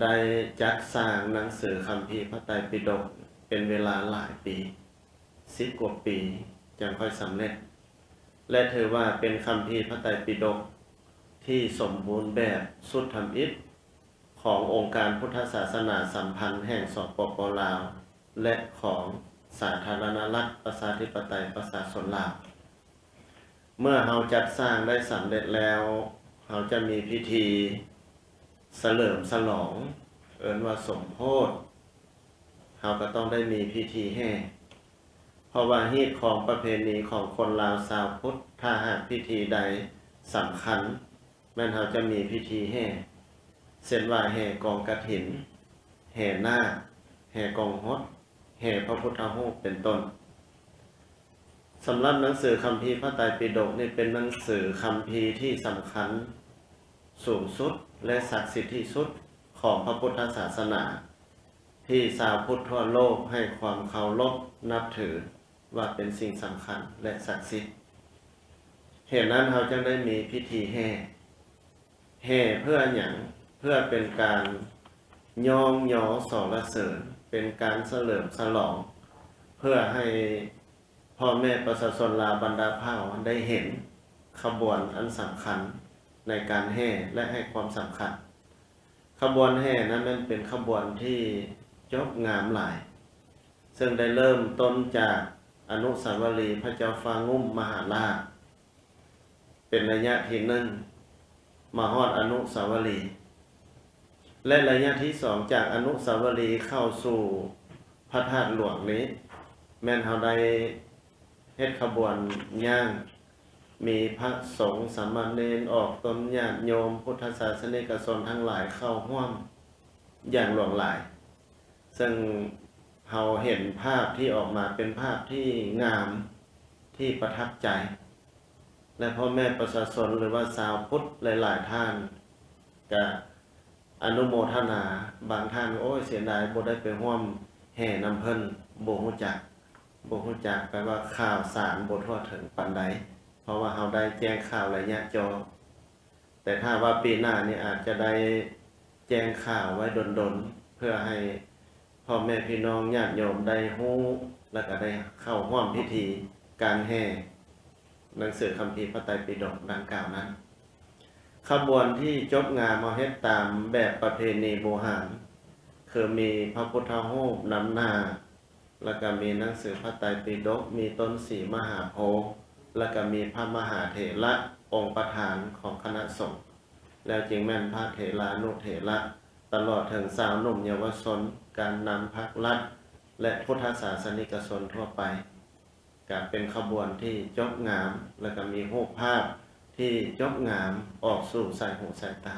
ໄດ້ຈັດສ້າງໜັງສືຄຳພີພະໄຕປິດົກເປັນເວລາຫຼາຍປີ ສິບກວ່າປີ ຈັ່ງຄ່ອຍສຳເລັດ ແລະ ຖືວ່າເປັນຄຳພີພະໄຕປິດົກທີ່ສົມບູນແບບຊຸດທຳອິດຂອງອົງການພຸດທະສາສະໜາສຳພັນແຫ່ງ ສປປ ລາວ ແລະ ຂອງສາທາລະນະລັດ ປະຊາທິປະໄຕ ປະຊາຊົນລາວ. ເມື່ອເຮົາຈັດສ້າງໄດ້ສຳເລັດແລ້ວ, ເຮົາຈະມີພິທີສະເຫຼີມສະຫຼອງ, ເອີ້ນວ່າສົມໂພດ. ເຮົາກໍຕ້ອງໄດ້ມີພິທີແຫ່, ເພາະວ່າຮີດຄອງປະເພນີຂອງຄົນລາວຊາວພຸດ, ຖ້າຫາກພິທີໃດສຳຄັນ, ແມ່ນເຮົາຈະມີພິທີແຫ່, ເຊັ່ນວ່າແຫ່ກອງກະຖິນ, ແຫ່ນາກ, ແຫ່ກອງຫົດ, ແຫ່ພະພຸດທະຮູບ ເປັນຕົ້ນ. ສຳລັບໜັງສືຄຳພີພະໄຕປິດົກນີ້ ເປັນໜັງສືຄຳພີທີ່ສຳຄັນສູງສຸດ ແລະ ສັກສິດທີ່ສຸດຂອງພະພຸດທະສາສະໜາ ທີ່ຊາວພຸດທົ່ວໂລກໃຫ້ຄວາມເຄົາລົບນັບຖືວ່າເປັນສິ່ງສຳຄັນ ແລະ ສັກສິດ. ເຫດນັ້ນເຮົາຈຶ່ງໄດ້ມີພິທີແຫ່. ແຫ່ເພື່ອຫຍັງ? ເພື່ອເປັນການຍ້ອງຍໍສັນລະເສີນ, ເປັນການສະເຫຼີມສະຫຼອງ, ເພື່ອໃຫ້ພໍ່ແມ່ປະຊາຊົນລາວບັນດາເຜົ່າໄດ້ເຫັນຂະບວນອັນສຳຄັນໃນການແຫ່ ແລະ ໃຫ້ຄວາມສຳຄັນ. ຂະບວນແຫ່ນັ້ນແມ່ນເປັນຂະບວນທີ່ຈົບງາມຫຼາຍ, ເຊິ່ງໄດ້ເລີ່ມຕົ້ນຈາກອະນຸສາວະລີພະເຈົ້າຟ້າງຸ້ມມະຫາລາດ ເປັນໄລຍະທີໜຶ່ງ ມາຮອດອະນຸສາວະລີ ແລະ ໄລຍະທີສອງ ຈາກອະນຸສາວະລີເຂົ້າສູ່ພະທາດຫຼວງນີ້ ແມ່ນເຮົາໄດ້ເຮັດຂະບວນຍ່າງ ມີພະສົງ ສາມະເນນ ອອກຕົນ ຍາດໂຍມ ພຸດທະສາສະນິກະຊົນທັງຫຼາຍເຂົ້າຮ່ວມຢ່າງຫຼວງຫຼາຍ. ເຊິ່ງເຮົາເຫັນພາບທີ່ອອກມາເປັນພາບທີ່ງາມ ທີ່ປະທັບໃຈ ແລະ ພໍ່ແມ່ປະຊາຊົນ ຫຼືວ່າຊາວພຸດຫຼາຍໆທ່ານກະອະນຸໂມທະນາ, ບາງທ່ານ ໂອ້ຍ ເສຍດາຍບໍ່ໄດ້ໄປຮ່ວມແຫ່ນຳເພິ່ນ, ບໍ່ຮູ້ຈັກ, ບໍ່ຮູ້ຈັກ ແປວ່າຂ່າວສານບໍ່ທົ່ວເຖິງປານໃດ, ເພາະວ່າເຮົາໄດ້ແຈ້ງຂ່າວໄລຍະຈໍ. ແຕ່ຖ້າວ່າປີໜ້ານີ້ອາດຈະໄດ້ແຈ້ງຂ່າວໄວ້ດົນໆ ເພື່ອໃຫ້ພໍ່ແມ່ພີ່ນ້ອງຍາດໂຍມໄດ້ຮູ້ ແລະກະໄດ້ເຂົ້າຮ່ວມພິທີການແຫ່ໜັງສືຄຳພີພະໄຕປິດົກດັ່ງກ່າວນັ້ນ. ຂະບວນທີ່ຈົບງາມ ເຮົາເຮັດຕາມແບບປະເພນີບູຮານ ຄືມີພະພຸດທະຮູບນຳໜ້າ, ແລ້ວກະມີໜັງສືພະໄຕປິດົກ, ມີຕົ້ນສີມະຫາໂພ, ແລ້ວກະມີພະມະຫາເຖລະອົງປະທານຂອງຄະນະສົງ, ແລ້ວຈຶ່ງແມ່ນພະເຖລານຸເຖລະ, ຕະຫຼອດເຖິງຊາວໜຸ່ມເຍົາວະຊົນ, ການນຳພັກລັດ ແລະ ພຸດທະສາສະນິກະຊົນທົ່ວໄປ. ກະເປັນຂະບວນທີ່ຈົບງາມ ແລ້ວກະມີຮູບພາບທີ່ຈົບງາມອອກສູ່ສາຍຫູສາຍຕາ.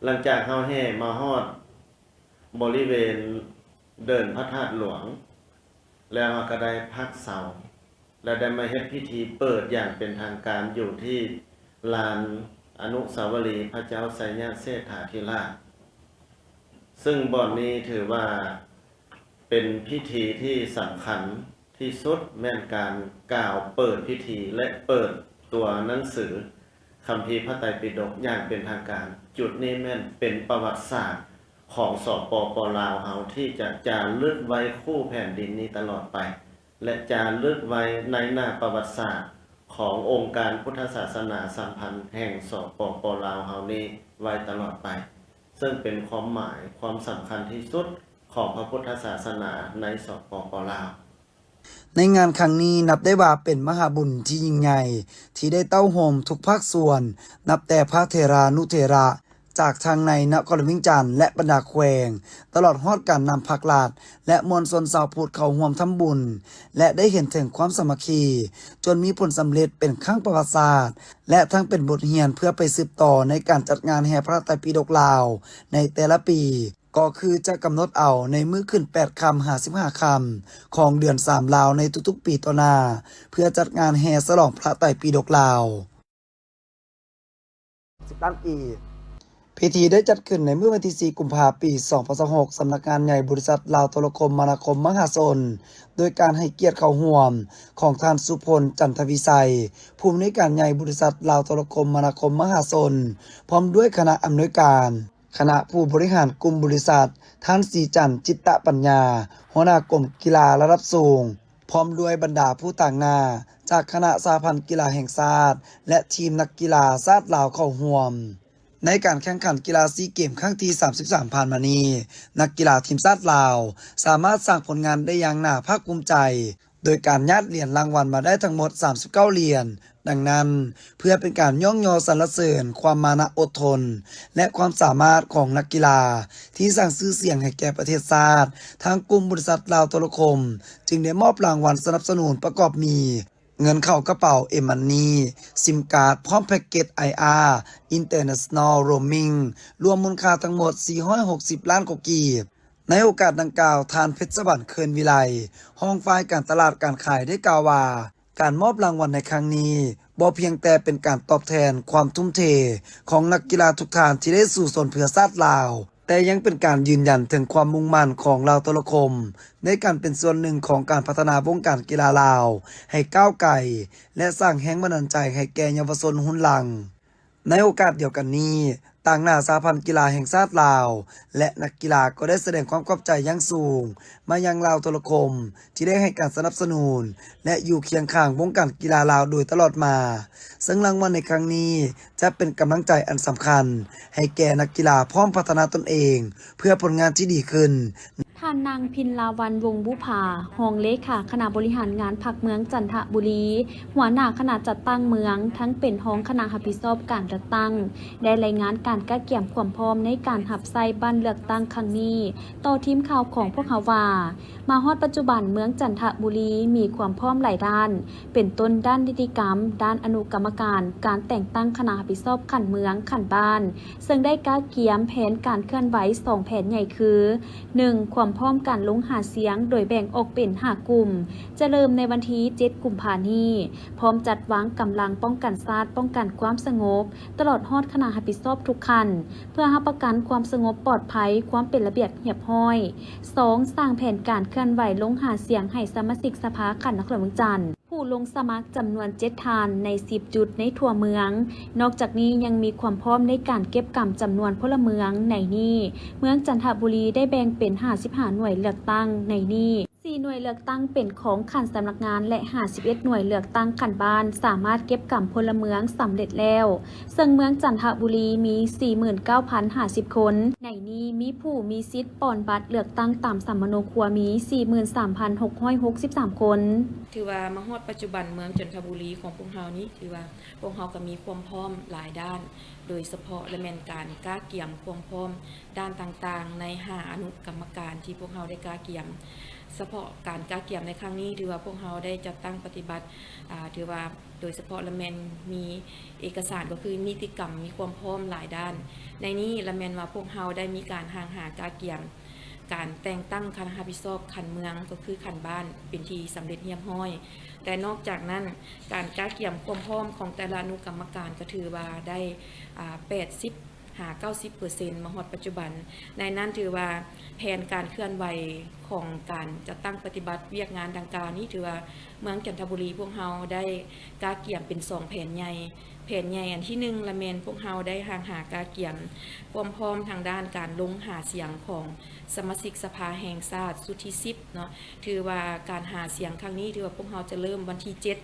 ຫຼັງຈາກເຮົາແຫ່ມາຮອດບໍລິເວນເດີ່ນພະທາດຫຼວງແລ້ວ, ເຮົາກະໄດ້ພັກເຊົາ ແລະ ໄດ້ມາເຮັດພິທີເປີດຢ່າງເປັນທາງການຢູ່ທີ່ລານອະນຸສາວະລີພະເຈົ້າໄຊຍະເຊດຖາທິລາດ, ເຊິ່ງບ່ອນນີ້ຖືວ່າເປັນພິທີທີ່ສຳຄັນ ທີ່ສຸດແມ່ນການກ່າວເປີດພິທີ ແລະ ເປີດຕົວໜັງສືຄຳພີພະໄຕປິດົກຢ່າງເປັນທາງການ. ຈຸດນີ້ແມ່ນເປັນປະຫວັດສາດຂອງ ສປປ ລາວ ເຮົາ ທີ່ຈະຈາລຶກໄວ້ຄູ່ແຜ່ນດິນນີ້ຕະຫຼອດໄປ ແລະ ຈາລຶກໄວ້ໃນໜ້າປະຫວັດສາດຂອງອົງການພຸດທະສາສະໜາສຳພັນແຫ່ງ ສປປ ລາວ ເຮົານີ້ໄວ້ຕະຫຼອດໄປ, ເຊິ່ງເປັນຄວາມໝາຍຄວາມສຳຄັນທີ່ສຸດຂອງພະພຸດທະສາສະໜາໃນ ສປປ ລາວ. ໃນງານຄັ້ງນີ້ນັບໄດ້ວ່າເປັນມະຫາບຸນທີ່ຍິ່ງໃຫຍ່ ທີ່ໄດ້ເຕົ້າໂຮມທຸກພາກສ່ວນ ນັບແຕ່ພະເຖລານຸເຖລະ ຈາກທັງໃນນະຄອນຫຼວງວຽງຈັນ ແລະ ບັນດາແຂວງ, ຕະຫຼອດຮອດການນຳພັກລັດ ແລະ ມວນຊົນຊາວພຸດເຂົ້າຮ່ວມທຳບຸນ ແລະ ໄດ້ເຫັນເຖິງຄວາມສາມັກຄີ ຈົນມີຜົນສຳເລັດເປັນຄັ້ງປະຫວັດສາດ ແລະ ທັງເປັນບົດຮຽນເພື່ອໄປສືບຕໍ່ໃນການຈັດງານແຫ່ພະໄຕປິດົກລາວໃນແຕ່ລະປີ. ກໍຄືຈະກຳນົດເອົາໃນມື້ຂຶ້ນແປດຄ່ຳ ຫາ ສິບຫ້າຄ່ຳ ຂອງເດືອນສາມລາວໃນທຸກໆປີຕໍ່ໜ້າ ເພື່ອຈັດງານແຫ່ສະຫຼອງພະໄຕປິດົກລາວ. ສິບລ້ານກີບ. ພິທີໄດ້ຈັດຂຶ້ນໃນມື້ວັນທີສີ່ ກຸມພາ ປີສອງພັນຊາວຫົກ ສຳນັກງານໃຫຍ່ບໍລິສັດລາວໂທລະຄົມມະນາຄົມມະຫາຊົນ ໂດຍການໃຫ້ກຽດເຂົ້າຮ່ວມຂອງທ່ານ ສຸພົນ ຈັນທະວິໄຊ ຜູ້ອຳນວຍການໃຫຍ່ບໍລິສັດລາວໂທລະຄົມມະນາຄົມມະຫາຊົນ ພ້ອມດ້ວຍຄະນະອຳນວຍການ, ຄະນະຜູ້ບໍລິຫານກຸ່ມບໍລິສັດ, ທ່ານ ສີຈັນ ຈິດຕະປັນຍາ ຫົວໜ້າກົມກິລາລະດັບສູງ ພ້ອມດ້ວຍບັນດາຜູ້ຕາງໜ້າຈາກຄະນະສະຫະພັນກິລາແຫ່ງຊາດ ແລະ ທີມນັກກິລາຊາດລາວເຂົ້າຮ່ວມ. ໃນການແຂ່ງຂັນກິລາຊີເກມຄັ້ງທີສາມສິບສາມຜ່ານມານີ້, ນັກກິລາທີມຊາດລາວສາມາດສ້າງຜົນງານໄດ້ຢ່າງໜ້າພາກພູມໃຈ, ໂດຍການຍາດຫຼຽນລາງວັນມາໄດ້ທັງໝົດສາມສິບເກົ້າຫຼຽນ. ດັ່ງນັ້ນ, ເພື່ອເປັນການຍ້ອງຍໍສັນລະເສີນຄວາມມານະອົດທົນ ແລະ ຄວາມສາມາດຂອງນັກກິລາທີ່ສ້າງຊື່ສຽງໃຫ້ແກ່ປະເທດຊາດ, ທາງກຸ່ມບໍລິສັດລາວໂທລະຄົມຈຶ່ງໄດ້ມອບລາງວັນສະໜັບສະໜູນປະກອບມີ ເງິນເຂົ້າກະເປົາ M-Money, SIM card ພ້ອມແພັກເກັດ IR International Roaming ລວມມູນຄ່າທັງໝົດສີ່ຮ້ອຍຫົກສິບລ້ານກວ່າກີບ. ໃນໂອກາດດັ່ງກ່າວ, ທ່ານ ເພັດສະຫວັນ ເຄີນວິໄລ ຮອງຝ່າຍການຕະຫຼາດການຂາຍ ໄດ້ກ່າວວ່າ ການມອບລາງວັນໃນຄັ້ງນີ້ ບໍ່ພຽງແຕ່ເປັນການຕອບແທນຄວາມທຸ່ມເທຂອງນັກກິລາທຸກທ່ານທີ່ໄດ້ສູ້ຊົນເພື່ອຊາດລາວ, ແຕ່ຍັງເປັນການຢືນຢັນເຖິງຄວາມມຸ່ງໝັ້ນຂອງລາວໂທລະຄົມ ໃນການເປັນສ່ວນໜຶ່ງຂອງການພັດທະນາວົງການກິລາລາວໃຫ້ກ້າວໄກ ແລະ ສ້າງແຮງບັນດານໃຈໃຫ້ແກ່ເຍົາວະຊົນຮຸ່ນຫຼັງ. ໃນໂອກາດດຽວກັນນີ້, ຕາງໜ້າສະຫະພັນກິລາແຫ່ງຊາດລາວ ແລະ ນັກກິລາກໍໄດ້ສະແດງຄວາມຂອບໃຈຢ່າງສູງມາຍັງລາວໂທລະຄົມ ທີ່ໄດ້ໃຫ້ການສະໜັບສະໜູນ ແລະ ຢູ່ຄຽງຂ້າງວົງການກິລາລາວໂດຍຕະຫຼອດມາ, ເຊິ່ງລາງວັນໃນຄັ້ງນີ້ຈະເປັນກຳລັງໃຈອັນສຳຄັນໃຫ້ແກ່ນັກກິລາພ້ອມພັດທະນາຕົນເອງເພື່ອຜົນງານທີ່ດີຂຶ້ນ. ທ່ານນາງ ພິນລາວັນ ວົງບຸພາ ຮອງເລຂາຄະນະບໍລິຫານງານພັກເມືອງຈັນທະບູລີ, ຫົວໜ້າຄະນະຈັດຕັ້ງເມືອງ, ທັງເປັນຮອງຄະນະຮັບຜິດຊອບການເລືອກຕັ້ງ ໄດ້ລາຍງານການກະກຽມຄວາມພ້ອມໃນການຮັບໃຊ້ບັດເລືອກຕັ້ງຄັ້ງນີ້ ຕໍ່ທີມຂ່າວຂອງພວກເຮົາວ່າ, ມາຮອດປັດຈຸບັນເມືອງຈັນທະບູລີມີຄວາມພ້ອມຫຼາຍດ້ານ, ເປັນຕົ້ນດ້ານນິຕິກຳ, ດ້ານອະນຸກຳມະການ, ການແຕ່ງຕັ້ງຄະນະຮັບຜິດຊອບຂັ້ນເມືອງ, ຂັ້ນບ້ານ, ເຊິ່ງໄດ້ກະກຽມແຜນການເຄື່ອນໄຫວສອງແຜນໃຫຍ່ຄື, ໜຶ່ງ ຄວາມພ້ອມການລົງຫາສຽງໂດຍແບ່ງອອກເປັນຫ້າກຸ່ມ, ຈະເລີ່ມໃນວັນທີເຈັດ ກຸມພານີ້, ພ້ອມຈັດວາງກຳລັງປ້ອງກັນຊາດ, ປ້ອງກັນຄວາມສະຫງົບ, ຕະຫຼອດຮອດຄະນະຮັບຜິດຊອບທຸກຂັ້ນ ເພື່ອຮັບປະກັນຄວາມສະຫງົບປອດໄພ, ຄວາມເປັນລະບຽບຮຽບຮ້ອຍ. ສອງ ສ້າງແຜນການເຄື່ອນໄຫວລົງຫາສຽງໃຫ້ສະມາຊິກສະພາຂັ້ນນະຄອນຫຼວງວຽງຈັນ ຜູ້ລົງສະໝັກຈຳນວນເຈັດທ່ານໃນສິບຈຸດໃນທົ່ວເມືອງ. ນອກຈາກນີ້ຍັງມີຄວາມພ້ອມໃນການເກັບກຳຈຳນວນພົນລະເມືອງ. ໃນນີ້, ເມືອງຈັນທະບູລີໄດ້ແບ່ງເປັນຫ້າສິບຫ້າໜ່ວຍເລືອກຕັ້ງ. ໃນນີ້, ສີ່ໜ່ວຍເລືອກຕັ້ງເປັນຂອງຂັ້ນສຳນັກງານ ແລະ ຫ້າສິບເອັດໜ່ວຍເລືອກຕັ້ງຂັ້ນບ້ານ ສາມາດເກັບກຳພົນລະເມືອງສຳເລັດແລ້ວ. ເຊິ່ງເມືອງຈັນທະບູລີມີສີ່ໝື່ນເກົ້າພັນຫ້າສິບຄົນ. ໃນນີ້ມີຜູ້ມີສິດປ່ອນບັດເລືອກຕັ້ງຕາມສຳມະໂນຄົວມີສີ່ໝື່ນສາມພັນຫົກຮ້ອຍຫົກສິບສາມຄົນ. ຖືວ່າມາຮອດປັດຈຸບັນເມືອງຈັນທະບູລີຂອງພວກເຮົານີ້ ຖືວ່າພວກເຮົາກໍມີຄວາມພ້ອມຫຼາຍດ້ານ, ໂດຍສະເພາະລະແມ່ນການກະກຽມຄວາມພ້ອມດ້ານຕ່າງໆ ໃນຫ້າອະນຸກຳມະການທີ່ພວກເຮົາໄດ້ກະກຽມ. ສະເພາະການກະກຽມໃນຄັ້ງນີ້ ຖືວ່າພວກເຮົາໄດ້ຈັດຕັ້ງປະຕິບັດ, ອາ, ຖືວ່າ ໂດຍສະເພາະລະແມ່ນມີເອກະສານ ກໍຄືນິຕິກຳ ມີຄວາມພ້ອມຫຼາຍດ້ານ. ໃນນີ້ລະແມ່ນວ່າພວກເຮົາໄດ້ມີການຮ່າງຫາກະກຽມການແຕ່ງຕັ້ງຄະນະຮັບຜິດຊອບຂັ້ນເມືອງ ກໍຄືຂັ້ນບ້ານ ເປັນທີ່ສຳເລັດຮຽບຮ້ອຍ. ແລະ ນອກຈາກນັ້ນ, ການກະກຽມຄວາມພ້ອມຂອງແຕ່ລະອະນຸກຳມະການ ກໍຖືວ່າໄດ້, ອາ, ແປດສິບ ຫາເກົ້າສິບເປີເຊັນ ມາຮອດປັດຈຸບັນ. ໃນນັ້ນຖືວ່າແຜນການເຄື່ອນໄຫວຂອງການຈັດຕັ້ງປະຕິບັດວຽກງານດັ່ງກ່າວນີ້ ຖືວ່າເມືອງຈັນທະບູລີພວກເຮົາໄດ້ກະກຽມເປັນສອງແຜນໃຫຍ່. ແຜນໃຫຍ່ອັນທີໜຶ່ງລະແມ່ນພວກເຮົາໄດ້ຮ່າງຫາກະກຽມຄວາມພ້ອມທາງດ້ານການລົງຫາສຽງຂອງສະມາຊິກສະພາແຫ່ງຊາດຊຸດທີສິບເນາະ. ຖືວ່າການຫາສຽງຄັ້ງນີ້ ຖືວ່າພວກເຮົາຈະເລີ່ມວັນທີເຈັດ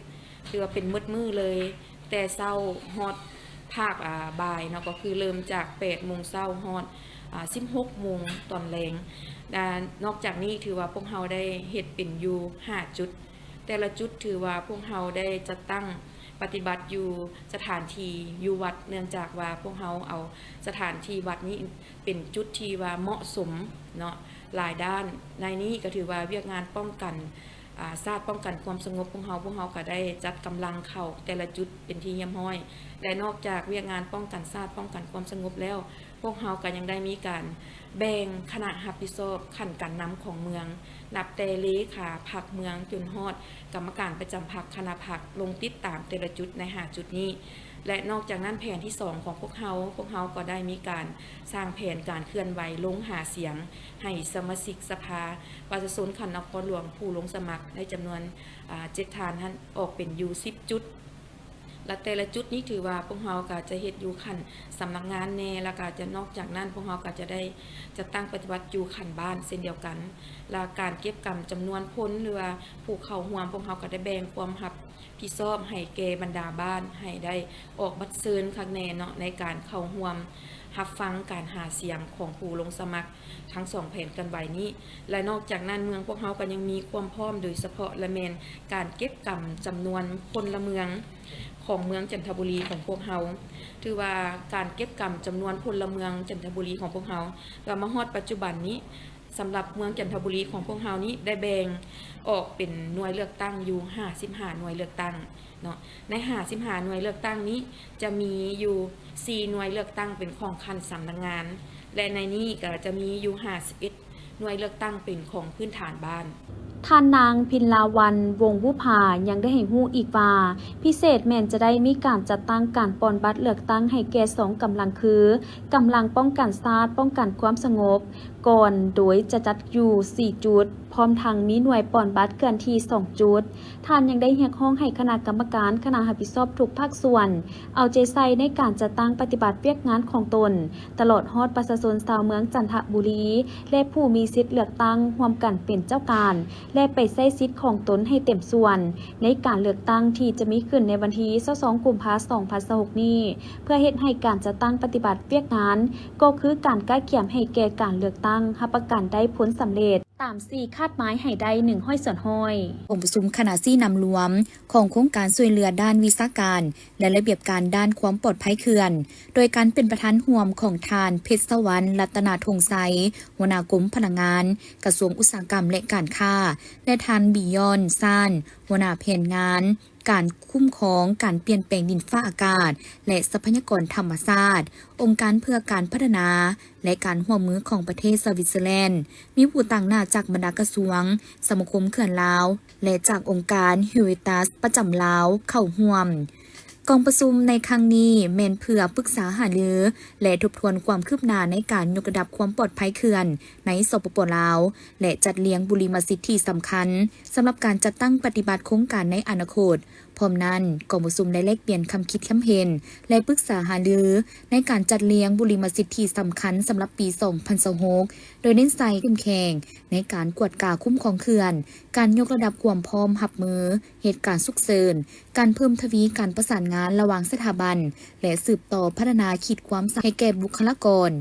ຖືວ່າເປັນໝົດມື້ເລີຍ ແຕ່ເຊົ້າຮອດພາກ, ອາ, ບ່າຍເນາະ, ກໍຄືເລີ່ມຈາກແປດໂມງເຊົ້າຮອດ, ອາ, ສິບຫົກໂມງຕອນແລງ. ນອກຈາກນີ້ຖືວ່າພວກເຮົາໄດ້ເຮັດເປັນຢູ່ຫ້າຈຸດ, ແຕ່ລະຈຸດຖືວ່າພວກເຮົາໄດ້ຈັດຕັ້ງປະຕິບັດຢູ່ສະຖານທີ່ຢູ່ວັດ, ເນື່ອງຈາກວ່າພວກເຮົາເອົາສະຖານທີ່ວັດນີ້ເປັນຈຸດທີ່ວ່າເໝາະສົມເນາະ ຫຼາຍດ້ານ. ໃນນີ້ກໍຖືວ່າວຽກງານປ້ອງກັນ ອາ, ຊາດປ້ອງກັນຄວາມສະຫງົບຂອງເຮົາ, ພວກເຮົາກໍໄດ້ຈັດກຳລັງເຂົ້າແຕ່ລະຈຸດເປັນທີ່ຮຽບຮ້ອຍ ແລະ ນອກຈາກວຽກງານປ້ອງກັນຊາດປ້ອງກັນຄວາມສະຫງົບແລ້ວ, ພວກເຮົາກໍຍັງໄດ້ມີການແບ່ງຄະນະຮັບຜິດຊອບຂັ້ນການນຳຂອງເມືອງ, ນັບແຕ່ເລຂາພັກເມືອງຈົນຮອດກຳມະການປະຈຳພັກຄະນະພັກ ລົງຕິດຕາມແຕ່ລະຈຸດໃນຫ້າຈຸດນີ້. ແລະ ນອກຈາກນັ້ນແຜນທີສອງຂອງພວກເຮົາ, ພວກເຮົາກໍໄດ້ມີການສ້າງແຜນການເຄື່ອນໄຫວລົງຫາສຽງໃຫ້ສະມາຊິກສະພາປະຊາຊົນຂັ້ນນະຄອນຫຼວງຜູ້ລົງສະໝັກໃນຈຳນວນ ອາ ເຈັດທ່ານຫັ້ນ ອອກເປັນຢູ່ສິບຈຸດ ແລະ ແຕ່ລະຈຸດນີ້ຖືວ່າພວກເຮົາກໍຈະເຮັດຢູ່ຂັ້ນສຳນັກງານແດ່ ແລ້ວກໍຈະ ນອກຈາກນັ້ນພວກເຮົາກໍຈະໄດ້ຈັດຕັ້ງປະຕິບັດຢູ່ຂັ້ນບ້ານເຊັ່ນດຽວກັນ ແລະ ການເກັບກຳຈຳນວນຄົນ ຫຼືວ່າຜູ້ເຂົ້າຮ່ວມ ພວກເຮົາກໍໄດ້ແບ່ງຄວາມຮັບ ຜິດຊອບໃຫ້ແກ່ບັນດາບ້ານ ໃຫ້ໄດ້ອອກບັດເຊີນຄັກແນ່ເນາະ ໃນການເຂົ້າຮ່ວມຮັບຟັງການຫາສຽງຂອງຜູ້ລົງສະໝັກທັງສອງແຜນເຄື່ອນໄຫວນີ້ ແລະ ນອກຈາກນັ້ນເມືອງພວກເຮົາກໍຍັງມີຄວາມພ້ອມ ໂດຍສະເພາະລະແມ່ນການເກັບກຳຈຳນວນພົນລະເມືອງຂອງເມືອງຈັນທະບູລີຂອງພວກເຮົາ. ຖືວ່າການເກັບກຳຈຳນວນພົນລະເມືອງຈັນທະບູລີຂອງພວກເຮົາ ກໍມາຮອດປັດຈຸບັນນີ້ ສຳລັບເມືອງຈັນທະບູລີຂອງພວກເຮົານີ້ ໄດ້ແບ່ງອອກເປັນໜ່ວຍເລືອກຕັ້ງຢູ່ຫ້າສິບຫ້າໜ່ວຍເລືອກຕັ້ງເນາະ. ໃນຫ້າສິບຫ້າໜ່ວຍເລືອກຕັ້ງນີ້ ຈະມີຢູ່ສີ່ໜ່ວຍເລືອກຕັ້ງເປັນຂອງຂັ້ນສຳນັກງານ ແລະ ໃນນີ້ກໍຈະມີຢູ່ຫ້າສິບເອັດໜ່ວຍເລືອກຕັ້ງເປັນຂອງພື້ນຖານບ້ານ. ທ່ານນາງ ພິນລາວັນ ວົງບຸພາ ຍັງໄດ້ໃຫ້ຮູ້ອີກວ່າ ພິເສດແມ່ນຈະໄດ້ມີການຈັດຕັ້ງການປ່ອນບັດເລືອກຕັ້ງໃຫ້ແກ່ສອງກຳລັງຄື ກຳລັງປ້ອງກັນຊາດ, ປ້ອງກັນຄວາມສະຫງົບ ກ່ອນ ໂດຍຈະຈັດຢູ່ສີ່ຈຸດ ພ້ອມທັງມີໜ່ວຍປ່ອນບັດເຄື່ອນທີ່ສອງຈຸດ. ທ່ານຍັງໄດ້ຮຽກຮ້ອງໃຫ້ຄະນະກຳມະການ, ຄະນະຮັບຜິດຊອບທຸກພາກສ່ວນ ເອົາໃຈໃສ່ໃນການຈັດຕັ້ງປະຕິບັດວຽກງານຂອງຕົນ, ຕະຫຼອດຮອດປະຊາຊົນຊາວເມືອງຈັນທະບູລີ ແລະ ຜູ້ມີສິດເລືອກຕັ້ງ ຮ່ວມກັນເປັນເຈົ້າການ ແລະ ໄປໃຊ້ສິດຂອງຕົນໃຫ້ເຕັມສ່ວນ ໃນການເລືອກຕັ້ງທີ່ຈະມີຂຶ້ນໃນວັນທີຊາວສອງ ກຸມພາ ສອງພັນຊາວຫົກນີ້ ເພື່ອເຮັດໃຫ້ການຈັດຕັ້ງປະຕິບັດວຽກງານ ກໍຄືການກະກຽມໃຫ້ແກ່ການເລືອກຕັ້ງ ຮັບປະກັນໄດ້ຜົນສຳເລັດຕາມສີ່ຄາດໝາຍໃຫ້ໄດ້ໜຶ່ງຮ້ອຍສ່ວນຮ້ອຍ. ກອງປະຊຸມຄະນະຊີ້ນຳລວມຂອງໂຄງການຊ່ວຍເຫຼືອດ້ານວິຊາການ ແລະ ລະບຽບການດ້ານຄວາມປອດໄພເຂື່ອນ ໂດຍການເປັນປະທານຮ່ວມຂອງທ່ານ ເພັດສະຫວັນ ລັດຕະນາທົງໄຊ ຫົວໜ້າກົມພະລັງງານ ກະຊວງອຸດສາຫະກຳ ແລະ ການຄ້າ ແລະ ທ່ານ ບີຢອນ ຊານ ຫົວໜ້າແຜນງານ ການຄຸ້ມຄອງການປ່ຽນແປງດິນຟ້າອາກາດ ແລະ ຊັບພະຍາກອນທຳມະຊາດ, ອົງການເພື່ອການພັດທະນາ ແລະ ການຮ່ວມມືຂອງປະເທດສະວິດເຊີແລນ, ມີຜູ້ຕາງໜ້າຈາກບັນດາກະຊວງ, ສະມາຄົມເຂື່ອນລາວ ແລະ ຈາກອົງການ Veritas ປະຈຳລາວເຂົ້າຮ່ວມ. ກອງປະຊຸມໃນຄັ້ງນີ້ແມ່ນເພື່ອປຶກສາຫາລື ແລະ ທົບທວນຄວາມຄືບໜ້າໃນການຍົກລະດັບຄວາມປອດໄພເຂື່ອນໃນ ສປປ ລາວ ແລະ ຈັດລຽງບຸລິມະສິດທີ່ສຳຄັນສຳລັບການຈັດຕັ້ງປະຕິບັດໂຄງການໃນອະນາຄົດ. ພ້ອມນັ້ນ, ກອງປະຊຸມໄດ້ແລກປ່ຽນຄຳຄິດຄຳເຫັນ ແລະ ປຶກສາຫາລືໃນການຈັດລຽງບຸລິມະສິດທີ່ສຳຄັນສຳລັບປີສອງພັນຊາວຫົກ ໂດຍເນັ້ນໃສ່ເຂັ້ມແຂງໃນການກວດກາຄຸ້ມຄອງເຂື່ອນ, ການຍົກລະດັບຄວາມພ້ອມຮັບມືເຫດການສຸກເສີນ, ການເພີ່ມທະວີການປະສານງານລະຫວ່າງສະຖາບັນ ແລະ ສືບຕໍ່ພັດທະນາຂີດຄວາມສາມາດໃຫ້ແກ່ບຸກຄະລາກອນ.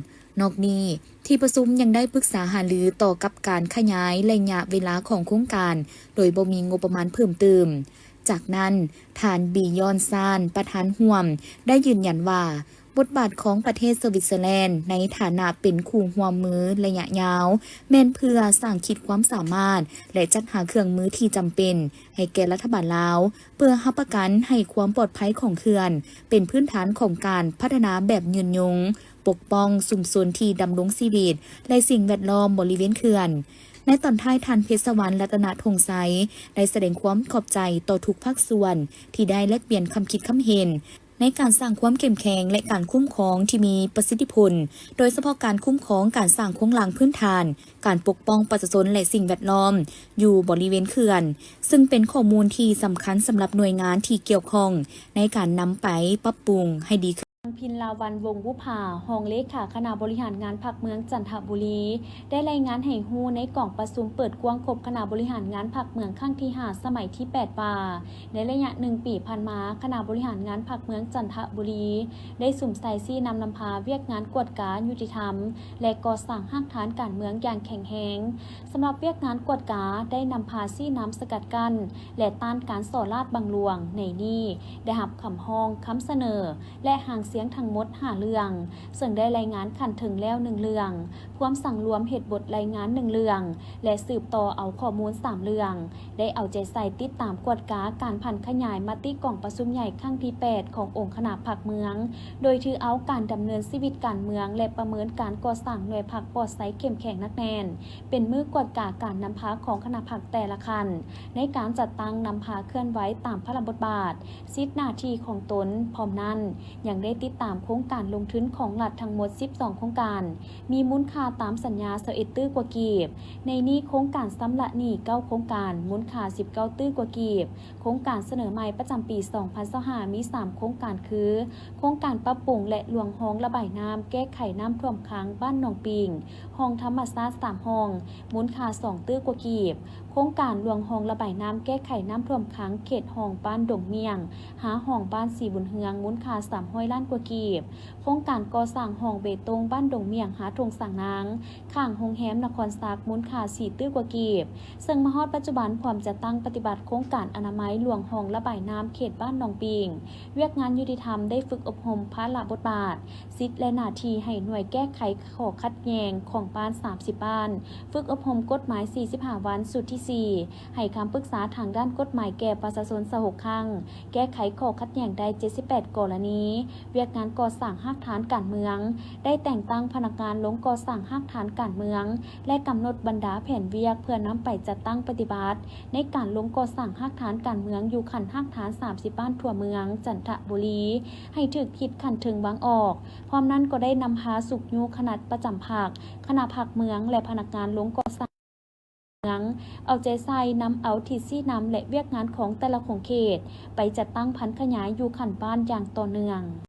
ນອກນີ້, ທີ່ປະຊຸມຍັງໄດ້ປຶກສາຫາລືຕໍ່ກັບການຂະຫຍາຍໄລຍະເວລາຂອງໂຄງການໂດຍບໍ່ມີງົບປະມານເພີ່ມຕື່ມ. ຈາກນັ້ນ, ທ່ານ ບີຢອນ ຊານ ປະທານຮ່ວມ ໄດ້ຢືນຢັນວ່າ ບົດບາດຂອງປະເທດສະວິດເຊີແລນໃນຖານະເປັນຄູ່ຮ່ວມມືໄລຍະຍາວ ແມ່ນເພື່ອສ້າງຂີດຄວາມສາມາດ ແລະ ຈັດຫາເຄື່ອງມືທີ່ຈຳເປັນໃຫ້ແກ່ລັດຖະບານລາວ ເພື່ອຮັບປະກັນໃຫ້ຄວາມປອດໄພຂອງເຂື່ອນເປັນພື້ນຖານຂອງການພັດທະນາແບບຍືນຍົງ, ປົກປ້ອງຊຸມຊົນທີ່ດຳລົງຊີວິດ ແລະ ສິ່ງແວດລ້ອມບໍລິເວນເຂື່ອນ. ໃນຕອນທ້າຍ, ທ່ານ ເພັດສະຫວັນ ລັດຕະນະທົງໄຊ ໄດ້ສະແດງຄວາມຂອບໃຈຕໍ່ທຸກພາກສ່ວນທີ່ໄດ້ແລກປ່ຽນຄຳຄິດຄຳເຫັນ ໃນການສ້າງຄວາມເຂັ້ມແຂງ ແລະ ການຄຸ້ມຄອງທີ່ມີປະສິດທິຜົນ, ໂດຍສະເພາະການຄຸ້ມຄອງການສ້າງໂຄງລ່າງພື້ນຖານ, ການປົກປ້ອງປະຊາຊົນ ແລະ ສິ່ງແວດລ້ອມຢູ່ບໍລິເວນເຂື່ອນ, ຊຶ່ງເປັນຂໍ້ມູນທີ່ສຳຄັນສຳລັບໜ່ວຍງານທີ່ກ່ຽວຂ້ອງໃນການນຳໄປປັບປຸງໃຫ້ດີຂຶ້ນ. ນາງ ພິນລາວັນ ວົງບຸພາ ຮອງເລຂາຄະນະບໍລິຫານງານພັກເມືອງຈັນທະບູລີ ໄດ້ລາຍງານໃຫ້ຮູ້ໃນກອງປະຊຸມເປີດກວ້າງຄົບຄະນະບໍລິຫານງານພັກເມືອງຄັ້ງທີຫ້າ ສະໄໝທີແປດ ວ່າ ໃນໄລຍະໜຶ່ງປີຜ່ານມາ, ຄະນະບໍລິຫານງານພັກເມືອງຈັນທະບູລີ ໄດ້ສຸມໃສ່ຊີ້ນຳນຳພາວຽກງານກວດກາຍຸຕິທຳ ແລະ ກໍ່ສ້າງຮາກຖານການເມືອງຢ່າງແຂງແຮງ. ສຳລັບວຽກງານກວດກາ ໄດ້ນຳພາຊີ້ນຳສະກັດກັ້ນ ແລະ ຕ້ານການສໍ້ລາດບັງຫຼວງ. ໃນນີ້ ໄດ້ຮັບຄຳຮ້ອງ, ຄຳສະເໜີ ແລະ ຮ່າງ ສຽງທັງໝົດຫ້າເລື່ອງ, ເຊິ່ງໄດ້ລາຍງານຂັ້ນເທິງແລ້ວໜຶ່ງເລື່ອງ, ພວມສັງລວມເຮັດບົດລາຍງານໜຶ່ງເລື່ອງ ແລະ ສືບຕໍ່ເອົາຂໍ້ມູນສາມເລື່ອງ, ໄດ້ເອົາໃຈໃສ່ຕິດຕາມກວດກາການຜັນຂະຫຍາຍມະຕິກອງປະຊຸມໃຫຍ່ຄັ້ງທີແປດຂອງອົງຄະນະພັກເມືອງ, ໂດຍຖືເອົາການດຳເນີນຊີວິດການເມືອງ ແລະ ປະເມີນການກໍ່ສ້າງໜ່ວຍພັກປອດໃສເຂັ້ມແຂງໜັກແໜ້ນ ເປັນມື້ກວດກາການນຳພາຂອງຄະນະພັກແຕ່ລະຂັ້ນ ໃນການຈັດຕັ້ງນຳພາເຄື່ອນໄຫວຕາມພາລະບົດບາດ, ສິດໜ້າທີ່ຂອງຕົນ. ພ້ອມນັ້ນ, ຍັງໄດ້ຕິດຕາມໂຄງການລົງທຶນຂອງລັດທັງໝົດສິບສອງໂຄງການ, ມີມູນຄ່າຕາມສັນຍາຊາວເອັດຕື້ກວ່າກີບ. ໃນນີ້ໂຄງການຊຳລະໜີ້ເກົ້າໂຄງການ, ມູນຄ່າສິບເກົ້າຕື້ກວ່າກີບ. ໂຄງການສະເໜີໃໝ່ປະຈຳປີສອງພັນຊາວຫ້າ ມີສາມໂຄງການຄື ໂຄງການປັບປຸງ ແລະ ລວງຮ່ອງລະບາຍນ້ຳແກ້ໄຂນ້ຳຖ້ວມຂັງບ້ານໜອງປິງ, ຮ່ອງທຳມະຊາດສາມຮ່ອງ, ມູນຄ່າສອງຕື້ກວ່າກີບ, ໂຄງການລວງຮ່ອງລະບາຍນ້ຳແກ້ໄຂນ້ຳຖ້ວມຂັງເຂດຮ່ອງບ້ານດົງມ້ຽງ, ຫາຮ່ອງບ້ານສີບຸນເຮືອງ, ມູນຄ່າສາມຮ້ອຍລ້ານກວ່າກີບ, ໂຄງການກໍ່ສ້າງຮ່ອງເບຕົງບ້ານດົງມ້ຽງ ຫາທົ່ງສາງນາງ, ຂ້າງໂຮງແຮມນະຄອນສັກ, ມູນຄ່າສີ່ຕື້ກວ່າກີບ. ເຊິ່ງມາຮອດປັດຈຸບັນ ພວມຈັດຕັ້ງປະຕິບັດໂຄງການອະນາໄມລວງຮ່ອງລະບາຍນ້ຳເຂດບ້ານໜອງປິງ, ວຽກງານຍຸຕິທຳໄດ້ຝຶກອົບຮົມພາລະບົດບາດ, ສິດ ແລະ ໜ້າທີ່ໃຫ້ໜ່ວຍແກ້ໄຂຂໍ້ຂັດແຍ່ງຂອງບ້ານສາມສິບບ້ານ, ຝຶກອົບຮົມກົດໝາຍສີ່ສິບຫ້າວັນ ຊຸດທີສີ່, ໃຫ້ຄຳປຶກສາທາງດ້ານກົດໝາຍແກ່ປະຊາຊົນຊາວຫົກຄັ້ງ, ແກ້ໄຂຂໍ້ຂັດແຍ່ງໄດ້ເຈັດສິບແປດກໍລະນີ. ວຽກງານກໍ່ສ້າງຮາກຖານການເມືອງ, ໄດ້ແຕ່ງຕັ້ງພະນັກງານລົງກໍ່ສ້າງຮາກຖານການເມືອງ ແລະ ກຳນົດບັນດາແຜນວຽກເພື່ອນຳໄປຈັດຕັ້ງປະຕິບັດ ໃນການລົງກໍ່ສ້າງຮາກຖານການເມືອງຢູ່ຂັ້ນຮາກຖານສາມສິບບ້ານທົ່ວເມືອງຈັນທະບູລີ ໃຫ້ຖືກທິດຂັ້ນເທິງວາງອອກ. ພ້ອມນັ້ນກໍໄດ້ນຳພາຊຸກຍູ້ຄະນະປະຈຳພັກ, ຄະນະພັກເມືອງ ແລະ ພະນັກງານລົງກໍ່ສ້າງເມືອງ ເອົາໃຈໃສ່ນຳເອົາທິດຊີ້ນຳ ແລະ ວຽກງານຂອງແຕ່ລະຂົງເຂດ ໄປຈັດຕັ້ງຜັນຂະຫຍາຍຢູ່ຂັ້ນບ້ານຢ່າງຕໍ່ເນື່ອງ.